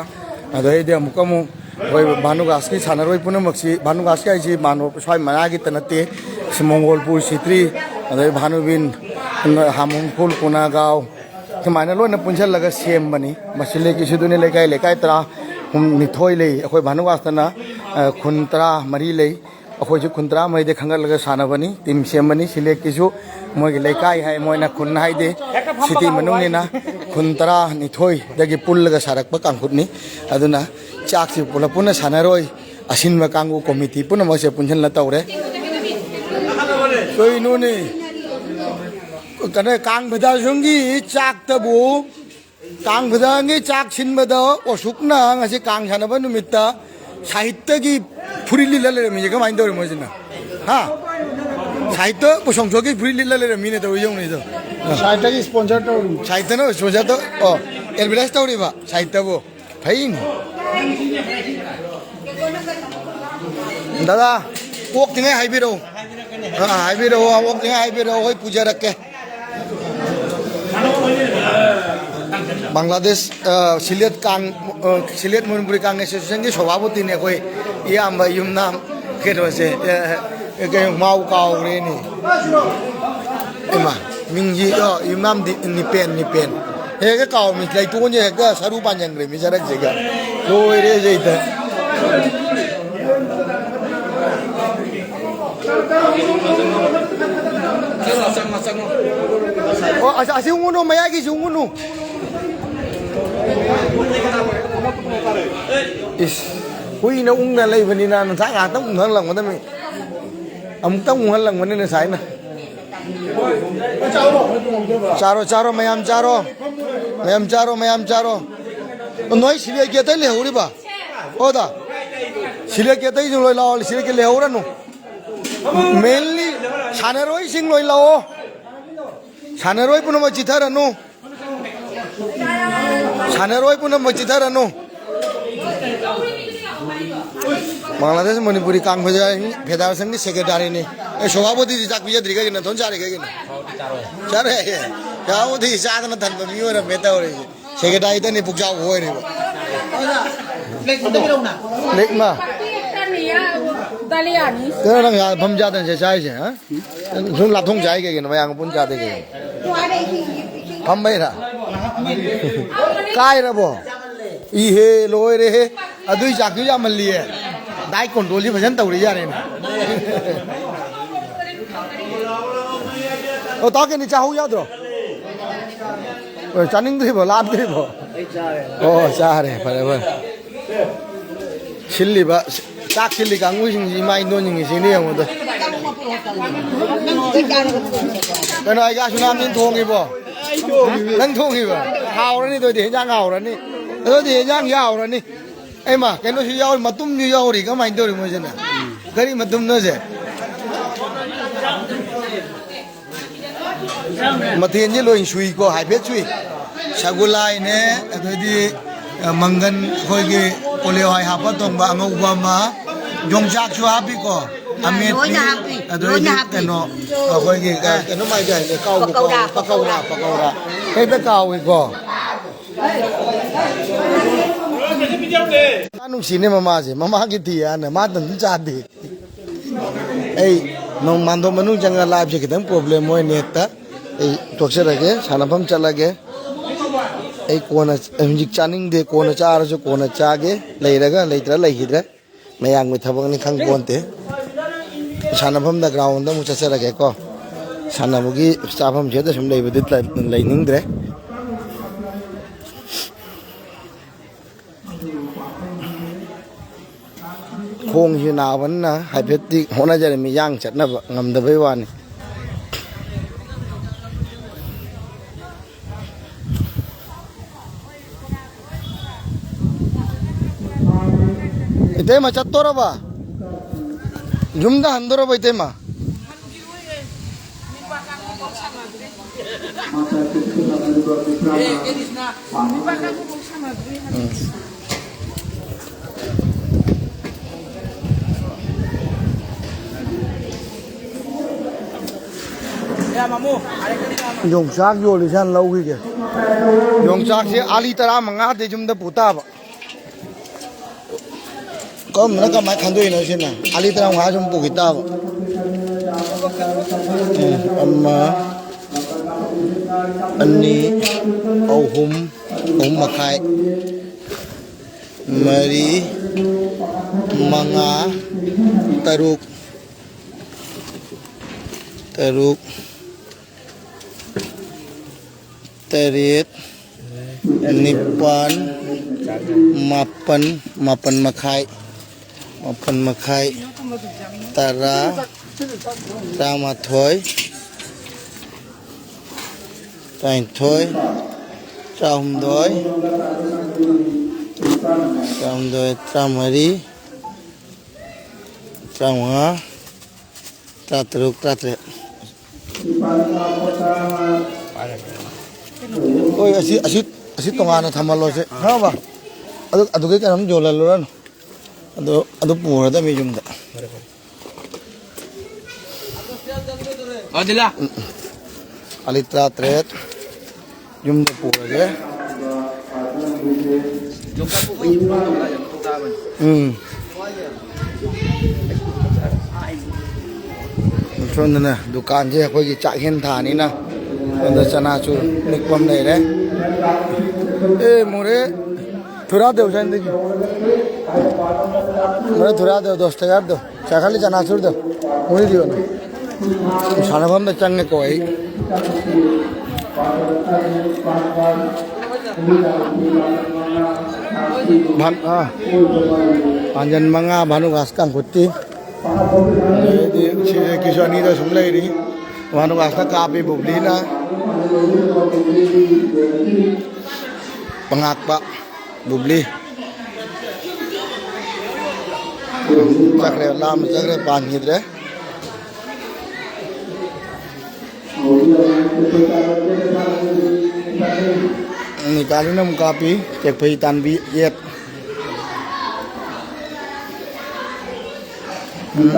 ꯑꯗꯩꯗꯤ ꯑꯃꯨꯛꯀ ꯑꯃꯨꯛ ꯑꯩꯈꯣꯏ ꯚꯥꯅꯨꯒꯥꯁꯀꯤ ꯁꯥꯟꯅꯔꯣꯏ ꯄꯨꯝꯅꯃꯛꯁꯤ, ꯚꯥꯅꯨꯒꯥꯁꯀꯤ ꯍꯥꯏꯁꯤ ꯃꯥꯅꯣ ꯁ꯭ꯋꯥꯏ ꯃꯅꯥꯛꯀꯤꯇ ꯅꯠꯇꯦ, ꯁꯤ ꯃꯣꯡꯒꯣꯜꯄꯨꯔ ꯁꯤꯇ꯭ꯔꯤ, ꯑꯗꯩ ꯚꯥꯅꯨꯕꯤꯟ, ꯍꯥꯃꯨꯡꯈꯨꯜ, ꯀꯨꯅꯥꯒꯥꯎ, ꯁꯨꯃꯥꯏꯅ ꯂꯣꯏꯅ ꯄꯨꯟꯁꯤꯜꯂꯒ ꯁꯦꯝꯕꯅꯤ꯫ ꯃꯁꯤ ꯂꯩꯀꯥꯏꯁꯤꯗꯅꯤ, ꯂꯩꯀꯥꯏ, ꯂꯩꯀꯥꯏ ꯇꯔꯥ ꯅꯤꯊꯣꯏ ꯂꯩ꯫ ꯑꯩꯈꯣꯏ ꯚꯥꯅꯨꯒꯥꯁꯇꯅ, ꯑ, ꯈꯨꯟ ꯇꯔꯥ ꯃꯔꯤ ꯂꯩ꯫ ꯑꯩꯈꯣꯏꯁꯨ ꯈꯨꯟ ꯇꯔꯥ ꯃꯔꯤꯗꯩ ꯈꯟꯒꯠꯂꯒ ꯁꯥꯟꯅꯕꯅꯤ꯫ ꯇꯤꯝ ꯁꯦꯝꯕꯅꯤ꯫ ꯁꯤꯂꯦꯠꯀꯤꯁꯨ ꯃꯣꯏꯒꯤ ꯂꯩꯀꯥꯏ ꯍꯥꯏ, ꯃꯣꯏꯅ ꯈꯨꯟ ꯍꯥꯏꯗꯦ, ꯁꯤꯇꯤ ꯃꯅꯨꯡꯅꯤꯅ ꯈꯨꯟ ꯇꯔꯥꯅꯤꯊꯣꯏꯗꯒꯤ ꯄꯨꯜꯂꯒ ꯁꯥꯔꯛꯄ ꯀꯥꯡꯂꯨꯞꯅꯤ꯫ ꯑꯗꯨꯅ ꯆꯥꯛꯁꯤ ꯄꯨꯂꯞ ꯄꯨꯟꯅ ꯁꯥꯟꯅꯔꯣꯏ, ꯑꯁꯤꯟꯕ ꯀꯥꯡꯕꯨ ꯀꯣꯃꯤꯇꯤ ꯄꯨꯝꯅꯃꯛꯁꯦ ꯄꯨꯟꯁꯤꯜꯂ ꯇꯧꯔꯦ꯫ ꯀꯩꯅꯣꯅꯦ, ꯀꯩꯅꯣ, ꯀꯥꯡ ꯐꯦꯗꯔꯦꯁꯟꯒꯤ ꯆꯥꯛꯇꯕꯨ, ꯀꯥꯡ ꯐꯦꯗꯔꯦꯁꯟꯒꯤ ꯆꯥꯛ ꯁꯤꯟꯕꯗ ꯑꯣꯁꯨꯛꯅ ꯉꯁꯤ ꯀꯥꯡ ꯁꯥꯟꯅꯕ ꯅꯨꯃꯤꯠꯇ ꯁꯥꯍꯤꯠꯇꯒꯤ ꯐꯨꯔꯤꯠ ꯂꯤꯠꯂ ꯂꯩꯔꯝꯃꯤꯁꯦ ꯀꯃꯥꯏꯅ ꯇꯧꯔꯤ ꯃꯣꯏꯁꯤꯅ? ꯍꯥ? ꯁꯥꯍꯤꯠꯇ ꯄꯨꯁꯣꯡꯁꯣꯒꯤ ꯐꯨꯔꯤꯠ ꯂꯤꯠꯂ ꯂꯩꯔꯝꯃꯤꯅꯦ ꯇꯧꯔꯤ ꯌꯦꯡꯉꯨꯅꯦ ꯑꯗꯣ꯫ ꯁꯥꯍꯤꯠꯇꯒꯤ ꯁ꯭ꯄꯣꯟꯁꯔ ꯇꯧꯔꯤ꯫ ꯁꯥꯍꯤꯠꯇꯅ ꯁ꯭ꯄꯣꯟꯁꯔ ꯇꯧ-, ꯑꯣ, ꯑꯦꯗꯚꯔꯇꯥꯏꯁ ꯇꯧꯔꯤꯕ ꯁꯥꯍꯤꯠꯇꯕꯨ꯫ ꯐꯩꯅꯦ꯫ ꯗꯥꯗꯥ, ꯑꯣꯛꯇ꯭ꯔꯤꯉꯩ ꯍꯥꯏꯕꯤꯔꯛꯑꯣ꯫ ꯑꯥ, ꯍꯥꯏꯕꯤꯔꯛꯑꯣ, ꯑꯣꯛꯇ꯭ꯔꯤꯉꯩ ꯍꯥꯏꯕꯤꯔꯛꯑꯣ, ꯑꯩꯈꯣꯏ ꯄꯨꯖꯔꯛꯀꯦ꯫ ꯕꯪꯒ꯭ꯂꯥꯗꯦꯁ, ꯑ, ꯁꯤꯂꯦꯠ ꯀꯥꯡ, ꯑ, ꯁꯤꯂꯦꯠ ꯃꯅꯤꯄꯨꯔꯤ ꯀꯥꯡ ꯑꯦꯁꯣꯁꯤꯌꯦꯁꯟꯒꯤ ꯁꯚꯥꯄꯇꯤꯅꯦ ꯑꯩꯈꯣꯏ ꯏꯌꯥꯝꯕ ꯌꯨꯝꯅꯥꯝ ꯀꯩꯅꯣꯁꯦ, ꯑ, ꯀꯩꯅꯣ, ꯃꯥꯎ ꯀꯥꯎꯈ꯭ꯔꯦꯅꯦ꯫ ꯏꯃꯥ, ꯃꯤꯡꯁꯤ, ꯑ, ꯌꯨꯝꯅꯥꯝ ꯗꯤ-, ꯅꯤꯄꯦꯟ, ꯅꯤꯄꯦꯟ꯫ ꯍꯦꯛꯇ ꯀꯥꯎꯃꯤ, ꯂꯩꯇꯣꯟꯁꯦ ꯍꯦꯛꯇ ꯁꯔꯨ ꯄꯥꯟꯁꯤꯟꯈ꯭ꯔꯦ ꯃꯤ ꯆꯔꯛꯁꯤꯒ꯫ ꯂꯣꯏꯔꯦ ꯁꯤꯗ꯫ ꯑꯣ, ꯑꯁ, ꯑꯁꯤ ꯎꯪꯉꯨꯅꯨ, ꯃꯌꯥꯏꯒꯤꯁꯤ ꯎꯪꯉꯨꯅꯨ꯫ ꯏꯁ, ꯍꯨꯏꯅ ꯎꯪꯗ ꯂꯩꯕꯅꯤꯅ ꯅꯁꯥ ꯉꯥꯏꯍꯥꯛꯇꯪ ꯎꯪꯍꯜꯂꯝꯒꯗꯕꯅꯤ꯫ ꯑꯃꯨꯛꯇꯪ ꯎꯪꯍꯜꯂꯝꯒꯅꯤ ꯅꯁꯥꯏꯅ꯫ ꯆꯥꯔꯣ, ꯆꯥꯔꯣ, ꯃꯌꯥꯝ ꯆꯥꯔꯣ꯫ ꯃꯌꯥꯝ ꯆꯥꯔꯣ, ꯃꯌꯥꯝ ꯆꯥꯔꯣ꯫ ꯅꯣꯏ ꯁꯤꯂꯦꯠꯀꯤ ꯑꯇꯩ ꯂꯩꯍꯧꯔꯤꯕ? ꯑꯣꯗ꯫ ꯁꯤꯂꯦꯠꯀꯤ ꯑꯇꯩꯁꯨ ꯂꯣꯏ ꯂꯥꯛꯑꯣ, ꯁꯤꯂꯦꯠꯀꯤ ꯂꯩꯍꯧꯔꯅꯨ꯫ Mainly ꯁꯥꯟꯅꯔꯣꯏꯁꯤꯡ ꯂꯣꯏ ꯂꯥꯛꯑꯣ꯫ ꯁꯥꯟꯅꯔꯣꯏ ꯄꯨꯝꯅꯃꯛ ꯆꯤꯊꯔꯅꯨ꯫ ꯁꯥꯟꯅꯔꯣꯏ ꯄꯨꯝꯅꯃꯛ ꯆꯤꯊꯔꯅꯨ꯫ ꯕꯪꯒ꯭ꯂꯥꯗꯦꯁ ꯃꯅꯤꯄꯨꯔꯤ ꯀꯥꯡ ꯐꯦꯗꯦꯔꯦꯁꯟꯒꯤ ꯁꯦꯀ꯭ꯔꯦꯇꯥꯔꯤꯅꯤ꯫ ꯑꯦ, ꯁꯣꯚꯥꯄꯇꯤꯗꯤ ꯆꯥꯛ ꯄꯤꯖꯗ꯭ꯔꯤ ꯀꯩꯒꯤꯅꯣ? ꯅꯊꯣꯟ ꯆꯥꯔꯤ ꯀꯩꯒꯤꯅꯣ? ꯆꯥꯔꯦ꯫ ꯁꯣꯚꯥꯄꯇꯤ ꯆꯥꯗꯅ ꯊꯟꯕ ꯃꯤ ꯑꯣꯏꯔꯝꯃꯦ ꯇꯧꯔꯤꯁꯦ꯫ ꯁꯦꯀ꯭ꯔꯦꯇꯥꯔꯤꯗꯅꯤ ꯄꯨꯛꯆꯥꯎ ꯑꯣꯏꯔꯤꯕ꯫ ꯂꯦꯛꯃ꯫ ꯀꯩꯅꯣ ꯅꯪ ꯌꯥ-, ꯐꯝ ꯆꯥꯗꯅ ꯁꯦ ꯆꯥꯔꯤꯁꯦ, ꯍꯥ? ꯁꯨꯝ ꯂꯥꯞꯊꯣꯛ ꯆꯥꯏ ꯀꯩꯒꯤꯅꯣ? ꯃꯌꯥꯝꯒ ꯄꯨꯟ ꯆꯥꯗꯦ ꯀꯩꯒꯤꯅꯣ? ꯐꯝꯕꯩꯔꯥ? ꯀꯥꯏꯔꯕꯣ? ꯏꯍꯦ, ꯂꯣꯏꯔꯦꯍꯦ꯫ ꯑꯗꯨꯏ ꯆꯥꯛꯇꯨ ꯌꯥꯝꯃꯜꯂꯤꯌꯦ꯫ ꯗꯥꯏꯠ ꯀꯟꯇ꯭ꯔꯣꯜꯗꯤ ꯐꯖꯅ ꯇꯧꯔꯤ ꯌꯥꯔꯦꯅꯦ꯫ ꯑꯣ, ꯇꯥ ꯀꯩꯅꯤ ꯆꯥꯍꯧ ꯌꯥꯗ꯭ꯔꯣ? ꯑꯣ, ꯆꯥꯅꯤꯡꯗ꯭ꯔꯤꯕꯣ? ꯂꯥꯝꯗ꯭ꯔꯤꯕꯣ? ꯑꯣ, ꯆꯥꯔꯦ꯫ ꯐꯔꯦ, ꯐꯔꯦ꯫ ꯁꯤꯜꯂꯤꯕ, ꯆꯥꯛ ꯁꯤꯜꯂꯤ ꯀꯥꯡꯕꯨꯁꯤꯡꯁꯤ ꯏꯃꯥ ꯏꯟꯗꯣꯟꯁꯤꯡꯁꯤꯅꯤ ꯌꯦꯡꯉꯨꯗ꯫ ꯀꯩꯅꯣ, ꯑꯩꯒ ꯑꯁꯨꯅꯥꯝꯅ ꯊꯣꯡꯉꯤꯕꯣ? ꯅꯪ ꯊꯣꯡꯉꯤꯕ? ꯍꯥꯎꯔꯅꯤ ꯑꯗꯨꯗꯤ, ꯍꯦꯟꯖꯥꯡ ꯍꯥꯎꯔꯅꯤ꯫ ꯑꯗꯨꯗꯤ ꯍꯦꯟꯖꯥꯡ ꯌꯥꯎꯔꯅꯤ꯫ ꯑꯩꯃ, ꯀꯩꯅꯣꯁꯨ ꯌꯥꯎꯔꯤ, ꯃꯇꯨꯝꯁꯨ ꯌꯥꯎꯔꯤ꯫ ꯀꯃꯥꯏꯅ ꯇꯧꯔꯤ ꯃꯣꯏꯁꯤꯅ? ꯀꯔꯤ ꯃꯇꯨꯝꯅꯣꯁꯦ? ꯃꯊꯦꯜꯁꯦ ꯂꯣꯏ ꯁꯨꯏꯀꯣ, ꯍꯥꯏꯐꯦꯠ ꯁꯨꯏ꯫ ꯁꯒꯨꯂꯥꯏꯅꯦ, ꯑꯗꯩꯗꯤ, ꯑ, ꯃꯪꯒꯟ, ꯑꯩꯈꯣꯏꯒꯤ ꯀꯣꯂꯤ ꯍꯋꯥꯏ ꯍꯥꯞꯄ ꯊꯣꯡꯕ ꯑꯉꯧꯕ ꯑꯃ, ꯌꯣꯡꯆꯥꯛꯁꯨ ꯍꯥꯞꯄꯤꯀꯣ, ꯑꯃꯦꯠꯄꯤ, ꯂꯣꯏꯅ ꯍꯥꯞꯄꯤ, ꯑꯗꯩꯗꯤ ꯂꯣꯏꯅ ꯍꯥꯞꯄꯤ꯫ ꯀꯩꯅꯣ, ꯑꯩꯈꯣꯏꯒꯤ, ꯑ, ꯑ꯫ ꯀꯩꯅꯣꯝ ꯍꯥꯏꯗꯥꯏꯅꯦ, ꯀꯥꯎꯕꯨ ꯄꯀꯧꯔꯥ, ꯀꯥꯎꯔꯦ, ꯄꯀꯧꯔꯥ, ꯄꯀꯧꯔꯥ꯫ ꯄꯀꯧꯔꯥ꯫ ꯍꯦꯛꯇ ꯀꯥꯎꯏꯀꯣ꯫ ꯌꯥꯝ ꯅꯨꯡꯁꯤꯅꯦ ꯃꯃꯥꯁꯦ, ꯃꯃꯥꯒꯤ ꯊꯤ ꯍꯥꯏꯅ ꯃꯥ ꯑꯗꯨꯝ ꯆꯥꯗꯦ꯫ ꯑꯩ ꯅꯣꯡ ꯃꯥꯟꯗꯣꯞ ꯃꯅꯨꯡ ꯆꯪꯉ ꯂꯥꯏꯞꯁꯦ ꯈꯤꯇꯪ ꯄ꯭ꯔꯣꯕ꯭ꯂꯦꯝ ꯑꯣꯏ ꯅꯦꯠꯇ꯫ ꯑꯩ ꯇꯣꯛꯆꯔꯒꯦ, ꯁꯥꯟꯅꯐꯝ ꯆꯠꯂꯒꯦ꯫ ꯑꯩ ꯀꯣꯟꯅ, ꯍꯧꯖꯤꯛ ꯆꯥꯅꯤꯡꯗꯦ, ꯀꯣꯟꯅ ꯆꯥꯔꯁꯨ ꯀꯣꯟꯅ ꯆꯥꯒꯦ꯫ ꯂꯩꯔꯒ ꯂꯩꯇ꯭ꯔ ꯂꯩꯈꯤꯗ꯭ꯔꯦ꯫ ꯃꯌꯥꯝꯒꯤ ꯊꯕꯛꯅꯤ ꯈꯪ ꯄꯣꯟꯇꯦ꯫ ꯁꯥꯟꯅꯐꯝꯗ ꯒ꯭ꯔꯥꯎꯟꯗ ꯑꯃꯨꯛ ꯆꯠꯆꯔꯒꯦꯀꯣ꯫ ꯁꯥꯟꯅꯕꯒꯤ ꯆꯥꯐꯝꯁꯤꯗ ꯁꯨꯝ ꯂꯩꯕꯗꯤ ꯂꯩꯅꯤꯡꯗ꯭ꯔꯦ꯫ ꯈꯣꯡꯁꯤ ꯅꯥꯕꯅꯤꯅ ꯍꯥꯏꯐꯦꯠꯇꯤ ꯍꯣꯠꯅꯖꯔꯝꯃꯤ, ꯌꯥꯡ ꯆꯠꯅꯕ ꯉꯝꯗꯕꯩ ꯋꯥꯅꯤ꯫ ꯏꯇꯩꯃ ꯆꯠꯇꯣꯔꯕ? ꯌꯨꯝꯗ ꯍꯟꯗꯣꯔꯕ ꯏꯇꯩꯃ? ꯎꯝ꯫ ꯌꯣꯡꯆꯥꯛ ꯌꯣꯜꯂꯤꯁꯦ ꯍꯥꯟꯅ ꯂꯧꯈꯤꯒꯦ꯫ ꯌꯣꯡꯆꯥꯛꯁꯦ ꯑꯥꯂꯤ ꯇꯔꯥꯃꯉꯥꯗꯤ ꯌꯨꯝꯗ ꯄꯨ ꯇꯥꯕ꯫ ꯀꯔꯝꯕꯅ ꯀꯃꯥꯏꯅ ꯈꯟꯗꯣꯛꯏꯅꯣ ꯁꯤꯅ? ꯑꯥꯂꯤ ꯇꯔꯥꯃꯉꯥ ꯁꯨꯝ ꯄꯨꯈꯤ ꯇꯥꯕ꯫ ꯎꯝ, ꯑꯃ, ꯑꯅꯤ, ꯑꯍꯨꯝ, ꯑꯍꯨꯝ ꯃꯈꯥꯏ, ꯃꯔꯤ, ꯃꯉꯥ, ꯇꯔꯨꯛ, ꯇꯔꯨꯛ, ꯇꯔꯦꯠ, ꯅꯤꯄꯥꯜ, ꯃꯥꯄꯜ, ꯃꯥꯄꯜ ꯃꯈꯥꯏ, ꯃꯥꯄꯜ ꯃꯈꯥꯏ, ꯇꯔꯥ, ꯇꯔꯥꯃꯥꯊꯣꯏ, ꯇꯔꯥꯅꯤꯊꯣꯏ, ꯇꯔꯥꯍꯨꯝꯗꯣꯏ, ꯇꯔꯥꯍꯨꯝꯗꯣꯏ, ꯇꯔꯥꯃꯔꯤ, ꯇꯔꯥꯃꯉꯥ, ꯇꯔꯥꯇꯔꯨꯛ, ꯇꯔꯥꯇꯔꯦꯠ꯫ ꯍꯣꯏ, ꯑꯁꯤ, ꯑꯁꯤ, ꯑꯁꯤ ꯇꯣꯉꯥꯟꯅ ꯊꯝꯍꯜꯂꯣꯁꯦ, ꯈꯪꯉꯕ? ꯑꯗꯨ, ꯑꯗꯨꯒꯤ ꯀꯩꯅꯣꯝ ꯌꯣꯜꯍꯜꯂꯨꯔꯅꯨ꯫ ꯑꯗꯨ, ꯑꯗꯨ ꯄꯨꯔꯗꯕꯅꯤ ꯌꯨꯝꯗ꯫ ꯑꯗꯤꯂꯥ꯫ ꯑꯂꯤ ꯇꯔꯥꯇꯔꯦꯠ ꯌꯨꯝꯗ ꯄꯨꯔꯒꯦ꯫ ꯎꯝ꯫ ꯁꯣꯝꯗꯅ ꯗꯨꯀꯥꯟꯁꯦ ꯑꯩꯈꯣꯏꯒꯤ ꯆꯥꯛꯍꯦꯟ ꯊꯥꯅꯤꯅ ꯁꯣꯝꯗ ꯆꯅꯥꯆꯨꯔ ꯅꯤꯛꯄ ꯑꯃ ꯂꯩꯔꯦ꯫ ꯑꯦ ꯃꯣꯔꯦ ꯊꯨꯔꯥ ꯗꯦꯎ ꯁꯥꯏꯟꯗꯒꯤ꯫ ꯃꯣꯔꯦ ꯊꯨꯔꯥ ꯗꯦꯎ ꯗꯣꯁ ꯇꯌꯥꯔꯗꯣ꯫ ꯆꯥꯈꯠꯂꯤ ꯆꯅꯥꯆꯨꯔꯗꯣ꯫ ꯃꯣꯏꯗꯤ ꯌꯣꯟꯅ꯫ ꯁꯥꯟꯅꯐꯝꯗ ꯆꯪꯉꯦꯀꯣ ꯑꯩ꯫ ꯚꯥꯟ-, ꯑꯥ꯫ ꯄꯥꯟꯖꯟ ꯃꯉꯥ, ꯚꯥꯅꯨꯒꯥꯁ ꯀꯥꯡꯈꯨꯠꯇꯤ꯫ ꯑꯗꯩꯗꯤ ꯁꯤꯁꯦ ꯀꯤꯁꯨ ꯑꯅꯤꯗ ꯁꯨꯝ ꯂꯩꯔꯤ꯫ ꯚꯥꯅꯨꯒꯥꯁꯅ ꯀꯥꯞꯄꯤ ꯕꯨꯕ꯭ꯂꯤꯅ꯫ ꯄꯉꯥꯛꯄ ꯕꯨꯕ꯭ꯂꯤ꯫ ꯆꯠꯈ꯭ꯔꯦ, ꯂꯥꯞꯅ ꯆꯠꯈ꯭ꯔꯦ, ꯄꯥꯟꯈꯤꯗ꯭ꯔꯦ꯫ ꯅꯤꯀꯥꯂꯤꯅ ꯑꯃꯨꯛ ꯀꯥꯞꯄꯤ, ꯇꯦꯛꯐꯩ ꯇꯥꯟꯕꯤ, ꯌꯦꯠ꯫ ꯎꯝ꯫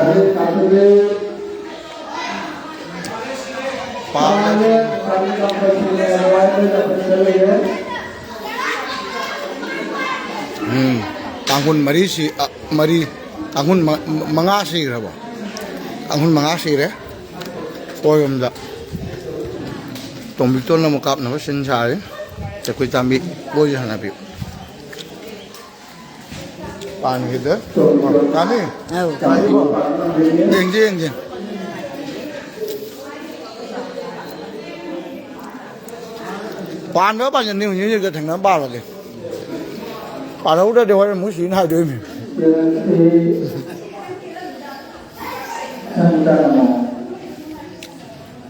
ꯎꯝ, ꯀꯥꯡꯈꯨꯜ ꯃꯔꯤꯁꯤ, ꯑ, ꯃꯔꯤ, ꯀꯥꯡꯈꯨꯜ ꯃ-, ꯃꯉꯥ ꯁꯤꯈ꯭ꯔꯕꯣ? ꯀꯥꯡꯈꯨꯜ ꯃꯉꯥ ꯁꯤꯔꯦ꯫ ꯀꯣꯏꯔꯣꯝꯗ ꯇꯣꯝꯕꯤꯇꯣꯟꯅ ꯑꯃꯨꯛ ꯀꯥꯞꯅꯕ ꯁꯤꯟ ꯁꯥꯔꯤ꯫ ꯆꯧꯀ꯭ꯔꯤ ꯇꯥꯟꯕꯤ, ꯕꯣꯏꯁꯨ ꯁꯥꯟꯅꯕꯤꯌꯨ꯫ ꯄꯥꯟꯈꯤꯗꯦ꯫ ꯄꯥꯟꯅꯤ? ꯑꯧ꯫ ꯄꯥꯟꯈꯤꯕꯣ? ꯌꯦꯡꯁꯤ, ꯌꯦꯡꯁꯤ꯫ ꯄꯥꯟꯕ ꯄꯥꯟꯖꯟꯅꯤ ꯍꯧꯖꯤꯛ ꯍꯧꯖꯤꯛꯇ ꯊꯦꯡꯅ ꯄꯥꯜꯂꯒꯦ꯫ ꯄꯥꯜꯍꯧꯗ꯭ꯔꯗꯤ ꯍꯣꯔꯦꯟ ꯑꯃꯨꯛ ꯁꯤꯅ ꯍꯥꯏꯗꯣꯏꯅꯤ꯫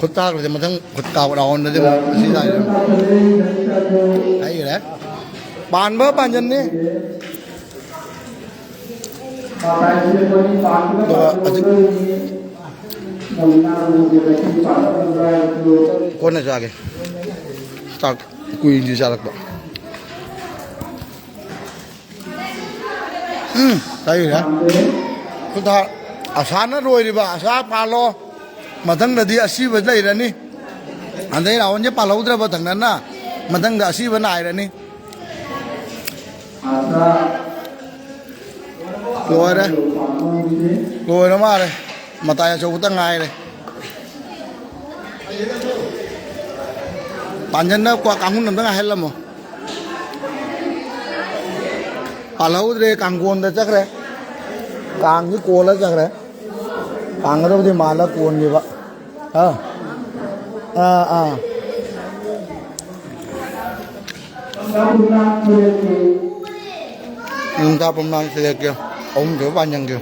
ꯈꯨꯠ ꯇꯥꯈ꯭ꯔꯗꯤ ꯃꯊꯪ ꯈꯨꯠ ꯀꯥꯎ ꯔꯥꯎꯟꯗꯗꯤ ꯑꯃꯨꯛ ꯑꯁꯤ ꯇꯥꯏ꯫ ꯍꯩꯈ꯭ꯔꯦ꯫ ꯄꯥꯟꯕ ꯄꯥꯟꯖꯟꯅꯤ꯫ ꯑꯗꯨꯒ ꯍꯧꯖꯤꯛ ꯀꯣꯟꯅ ꯆꯥꯒꯦ꯫ ꯆꯥꯛ ꯀꯨꯏꯗ꯭ꯔꯤ ꯆꯥꯔꯛꯄ꯫ ꯎꯝ, ꯀꯔꯤꯔ? ꯈꯨꯊꯥ, ꯑꯁꯥꯅ ꯂꯣꯏꯔꯤꯕ ꯑꯁꯥ ꯄꯥꯜꯂꯣ꯫ ꯃꯊꯪꯗꯗꯤ ꯑꯁꯤꯕ ꯂꯩꯔꯅꯤ꯫ ꯍꯟꯗꯛ ꯔꯥꯎꯟꯁꯦ ꯄꯥꯜꯍꯧꯗ꯭ꯔꯕ ꯊꯪꯅꯅ ꯃꯊꯪꯗ ꯑꯁꯤꯕ ꯅꯥꯏꯔꯅꯤ꯫ ꯂꯣꯏꯔꯦ꯫ ꯂꯣꯏꯔ ꯃꯥꯜꯂꯦ꯫ ꯃꯇꯥꯏ ꯑꯆꯧꯕꯇ ꯉꯥꯏꯔꯦ꯫ ꯄꯥꯟꯖꯟꯅ ꯀ꯭ꯋꯥ ꯀꯥꯡꯍꯨꯟ ꯑꯝꯇ ꯉꯥꯏꯍꯜꯂꯝꯃꯣ꯫ ꯄꯥꯜꯍꯧꯗ꯭ꯔꯦ, ꯀꯥꯡꯒꯣꯟꯗ ꯆꯠꯈ꯭ꯔꯦ꯫ ꯀꯥꯡꯁꯤ ꯀꯣꯜꯂ ꯆꯠꯈ꯭ꯔꯦ꯫ ꯀꯥꯡꯒꯗꯕꯗꯤ ꯃꯥꯜꯂ ꯀꯣꯟꯈꯤꯕ꯫ ꯑꯥ꯫ ꯑꯥ, ꯑꯥ꯫ ꯌꯨꯝ ꯇꯥ ꯄꯨꯝꯅꯃꯛ ꯁꯤꯂꯦꯛꯀꯦ꯫ ꯑꯍꯨꯝ ꯁꯨꯕ ꯄꯥꯟꯖꯟꯒꯦ꯫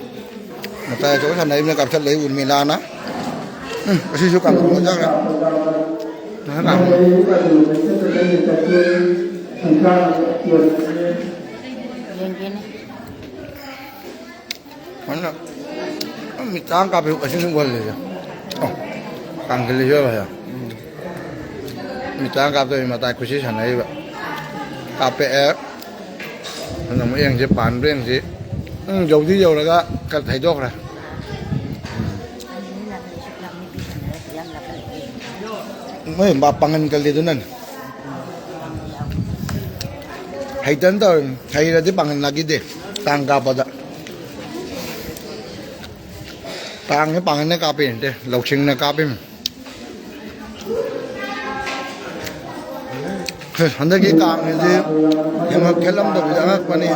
ꯃꯇꯥꯏ ꯑꯆꯧꯕ ꯁꯥꯟꯅꯔꯤꯕꯅ ꯀꯥꯞꯊꯠꯂꯛꯏ ꯎꯔꯃꯤꯂꯥꯅ꯫ ꯎꯝ, ꯑꯁꯤꯁꯨ ꯀꯥꯡꯒꯣꯟ ꯆꯠꯈ꯭ꯔꯦ꯫ ꯌꯦꯡꯒꯦꯅꯦ꯫ ꯑꯗꯨꯅ ꯃꯤꯇꯥꯡ ꯀꯥꯞꯄꯤ ꯑꯁꯤ ꯁꯨꯝ ꯎꯍꯜꯂꯤꯁꯦ꯫ ꯑꯣ, ꯀꯥꯡꯈꯤꯜꯂꯤꯁꯨ ꯌꯥꯏ꯫ ꯃꯤꯇꯥꯡ ꯀꯥꯞꯇꯣꯏ ꯃꯇꯥꯏ ꯈꯨꯠꯁꯤ ꯁꯥꯟꯅꯔꯤꯕ꯫ ꯀꯥꯞꯄꯛꯑꯦ꯫ ꯑꯗꯨꯅ ꯑꯃꯨꯛ ꯌꯦꯡꯁꯤ, ꯄꯥꯟꯕ꯭ꯔꯥ ꯌꯦꯡꯁꯤ꯫ ꯎꯝ, ꯌꯧꯗꯤ ꯌꯧꯔꯒ ꯈꯔ ꯊꯩꯗꯣꯛꯈ꯭ꯔꯦ꯫ ꯎꯝ꯫ ꯑꯅꯤ ꯂꯥꯛꯀꯅꯤ, ꯁꯨꯛ ꯂꯥꯛꯅꯤ, ꯄꯤꯁꯟꯅꯔꯦ, ꯌꯥꯝ ꯂꯥꯛꯀꯅꯤ꯫ ꯃꯣꯏ ꯃꯥ ꯄꯥꯡꯒꯟ ꯀꯜꯂꯤꯗꯨꯅꯅꯦ꯫ ꯍꯩꯇꯅ ꯇꯧꯔꯤꯅꯤ꯫ ꯍꯩꯔꯗꯤ ꯄꯥꯡꯒꯟ ꯂꯥꯛꯈꯤꯗꯦ꯫ ꯇꯥꯡ ꯀꯥꯞꯄꯗ꯫ ꯇꯥꯡꯁꯦ ꯄꯥꯡꯒꯟꯅ ꯀꯥꯞꯄꯤ ꯅꯠꯇꯦ, ꯂꯧꯁꯤꯡꯅ ꯀꯥꯞꯄꯤꯅꯤ꯫ ꯍꯟꯗꯛꯀꯤ ꯀꯥꯡꯁꯤꯗꯤ ꯌꯦꯡꯉꯛ ꯈꯦꯠꯂꯝꯗꯕꯤꯗ ꯑꯉꯛꯄꯅꯤ꯫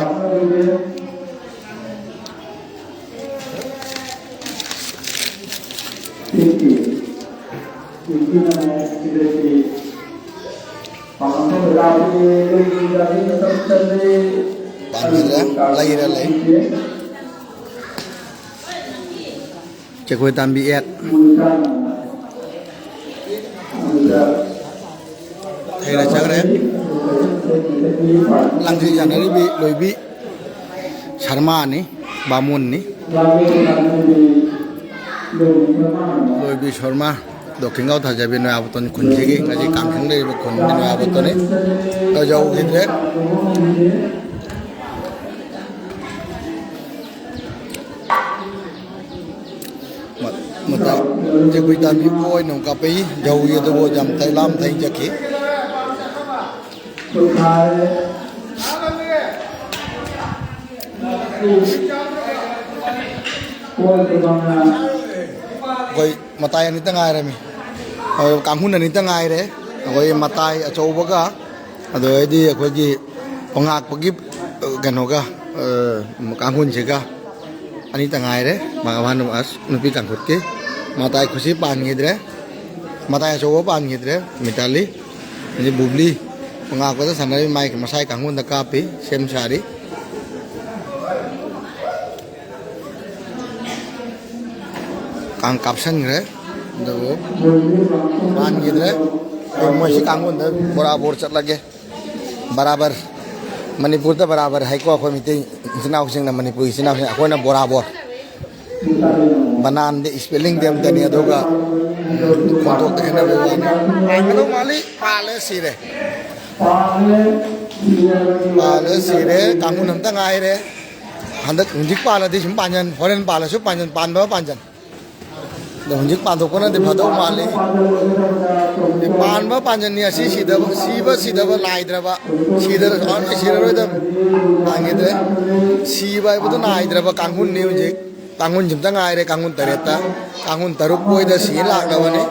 ꯄꯥꯟꯁꯤꯔ ꯂꯩꯔ ꯂꯩ꯫ ꯆꯦꯛꯀꯣꯏ ꯇꯥꯟꯕꯤ ꯑꯦꯠ꯫ ꯍꯩꯅ ꯆꯠꯈ꯭ꯔꯦ꯫ ꯂꯥꯡꯖꯩ ꯁꯥꯟꯅꯔꯤꯕꯤ ꯂꯣꯏꯕꯤ ꯁꯔꯃꯥꯅꯤ, ꯕꯥꯃꯣꯟꯅꯤ꯫ ꯂꯣꯏꯕꯤ ꯁꯔꯃꯥ, ꯗꯣ ꯈꯤꯡꯒꯥꯎ ꯊꯥꯖꯕꯤ ꯅꯣꯌꯥꯕꯇꯣꯟ ꯈꯨꯟꯁꯤꯒꯤ ꯉꯁꯤ ꯀꯥꯡꯈꯪ ꯂꯩꯔꯤꯕ ꯈꯨꯟꯒꯤ ꯅꯣꯌꯥꯕꯇꯣꯟꯅꯤ꯫ ꯌꯧꯈꯤꯗ꯭ꯔꯦ꯫ ꯃ-, ꯃꯇꯥꯏ ꯇꯦꯛꯄꯤ ꯇꯥꯟꯕꯤ ꯑꯣꯏꯅ ꯑꯃꯨꯛ ꯀꯥꯞꯄꯛꯏ꯫ ꯌꯧꯏ ꯑꯗꯨꯕꯨ ꯌꯥꯝ ꯇꯩ ꯂꯥꯝ ꯊꯩ ꯆꯠꯈꯤ꯫ ꯑꯩꯈꯣꯏ ꯃꯇꯥꯏ ꯑꯅꯤꯇ ꯉꯥꯏꯔꯝꯃꯤ꯫ ꯑ, ꯀꯥꯡꯈꯨꯟ ꯑꯅꯤꯇ ꯉꯥꯏꯔꯦ꯫ ꯑꯩꯈꯣꯏ ꯃꯇꯥꯏ ꯑꯆꯧꯕꯒ ꯑꯗꯨꯗꯩꯗꯤ ꯑꯩꯈꯣꯏꯒꯤ ꯄꯉꯥꯛꯄꯒꯤ, ꯑ, ꯀꯩꯅꯣꯒ, ꯑ, ꯀꯥꯡꯈꯨꯟꯁꯤꯒ ꯑꯅꯤꯇ ꯉꯥꯏꯔꯦ꯫ ꯃꯥ-, ꯃꯥꯅ ꯑꯁ ꯅꯨꯄꯤ ꯀꯥꯡꯈꯨꯠꯀꯤ ꯃꯇꯥꯏ ꯈꯨꯠꯁꯤ ꯄꯥꯟꯈꯤꯗ꯭ꯔꯦ, ꯃꯇꯥꯏ ꯑꯆꯧꯕ ꯄꯥꯟꯈꯤꯗ꯭ꯔꯦ꯫ ꯃꯤꯇꯥꯂꯤ ꯑꯗꯩ ꯕꯨꯕ꯭ꯂꯤ ꯄꯉꯥꯛꯄꯗ ꯁꯥꯟꯅꯔꯤ, ꯃꯥꯏ ꯃꯁꯥꯏ ꯀꯥꯡꯈꯨꯟꯗ ꯀꯥꯞꯄꯤ, ꯁꯦꯝ ꯁꯥꯔꯤ꯫ ꯀꯥꯡ ꯀꯥꯞꯁꯟꯈ꯭ꯔꯦ꯫ ꯑꯗꯨꯕꯨ ꯄꯥꯟꯈꯤꯗ꯭ꯔꯦ꯫ ꯑꯩ ꯃꯣꯏꯁꯤ ꯀꯥꯡꯈꯨꯟꯗ ꯕꯣꯔꯥ ꯕꯣꯔ ꯆꯠꯂꯒꯦ꯫ ꯕꯔꯥꯕꯔ꯫ ꯃꯅꯤꯄꯨꯔꯗ ꯕꯔꯥꯕꯔ ꯍꯥꯏꯀꯣ, ꯑꯩꯈꯣꯏ ꯃꯤꯇꯩ ꯏꯆꯤꯟ ꯏꯅꯥꯎꯁꯤꯡꯅ, ꯃꯅꯤꯄꯨꯔꯒꯤ ꯏꯆꯤꯟ ꯏꯅꯥꯎꯁꯤꯡ, ꯑꯩꯈꯣꯏꯅ ꯕꯣꯔꯥꯕꯣꯔ꯫ ꯕꯅꯥꯟꯗꯤ, ꯏꯁꯄꯦꯂꯤꯡꯗꯤ ꯑꯝꯇꯅꯤ, ꯑꯗꯨꯒ ꯈꯣꯟꯊꯣꯛꯇ ꯈꯦꯠꯅꯕꯒꯤ ꯋꯥꯅꯤ꯫ ꯄꯥꯟꯒꯗꯧ ꯃꯥꯜꯂꯤ꯫ ꯄꯥꯜꯂꯦ, ꯁꯤꯔꯦ꯫ ꯄꯥꯜꯂꯦ, ꯁꯤꯔꯦ꯫ ꯀꯥꯡꯈꯨꯟ ꯑꯝꯇ ꯉꯥꯏꯔꯦ꯫ ꯍꯟꯗꯛ ꯍꯧꯖꯤꯛ ꯄꯥꯜꯂꯗꯤ ꯁꯨꯝ ꯄꯥꯟꯖꯟ, ꯍꯣꯔꯦꯟ ꯄꯥꯜꯂꯁꯨ ꯄꯥꯟꯖꯟ, ꯄꯥꯟꯕ ꯄꯥꯟꯖꯟ꯫ ꯑꯗꯣ ꯍꯧꯖꯤꯛ ꯄꯥꯟꯊꯣꯛꯄꯅꯗꯤ ꯐꯗꯧ ꯃꯥꯜꯂꯤ꯫ ꯄꯥꯟꯕ ꯄꯥꯟꯖꯟꯅꯤ ꯑꯁꯤ ꯁꯤꯗꯕ, ꯁꯤꯕ ꯁꯤꯗꯕ ꯅꯥꯏꯗ꯭ꯔꯕ, ꯁꯤꯗꯔ-, ꯂꯣꯏꯅ ꯁꯤꯔꯔꯣꯏꯗꯕ ꯄꯥꯟꯈꯤꯗ꯭ꯔꯦ꯫ ꯁꯤꯕ ꯍꯥꯏꯕꯗꯨ ꯅꯥꯏꯗ꯭ꯔꯕ ꯀꯥꯡꯍꯨꯟꯅꯤ ꯍꯧꯖꯤꯛ꯫ ꯀꯥꯡꯍꯨꯟꯁꯤꯝꯇ ꯉꯥꯏꯔꯦ, ꯀꯥꯡꯍꯨꯟ ꯇꯔꯦꯠꯇ꯫ ꯀꯥꯡꯍꯨꯟ ꯇꯔꯨꯛ ꯃꯣꯏꯗ ꯁꯤ ꯂꯥꯛꯂꯕꯅꯤ꯫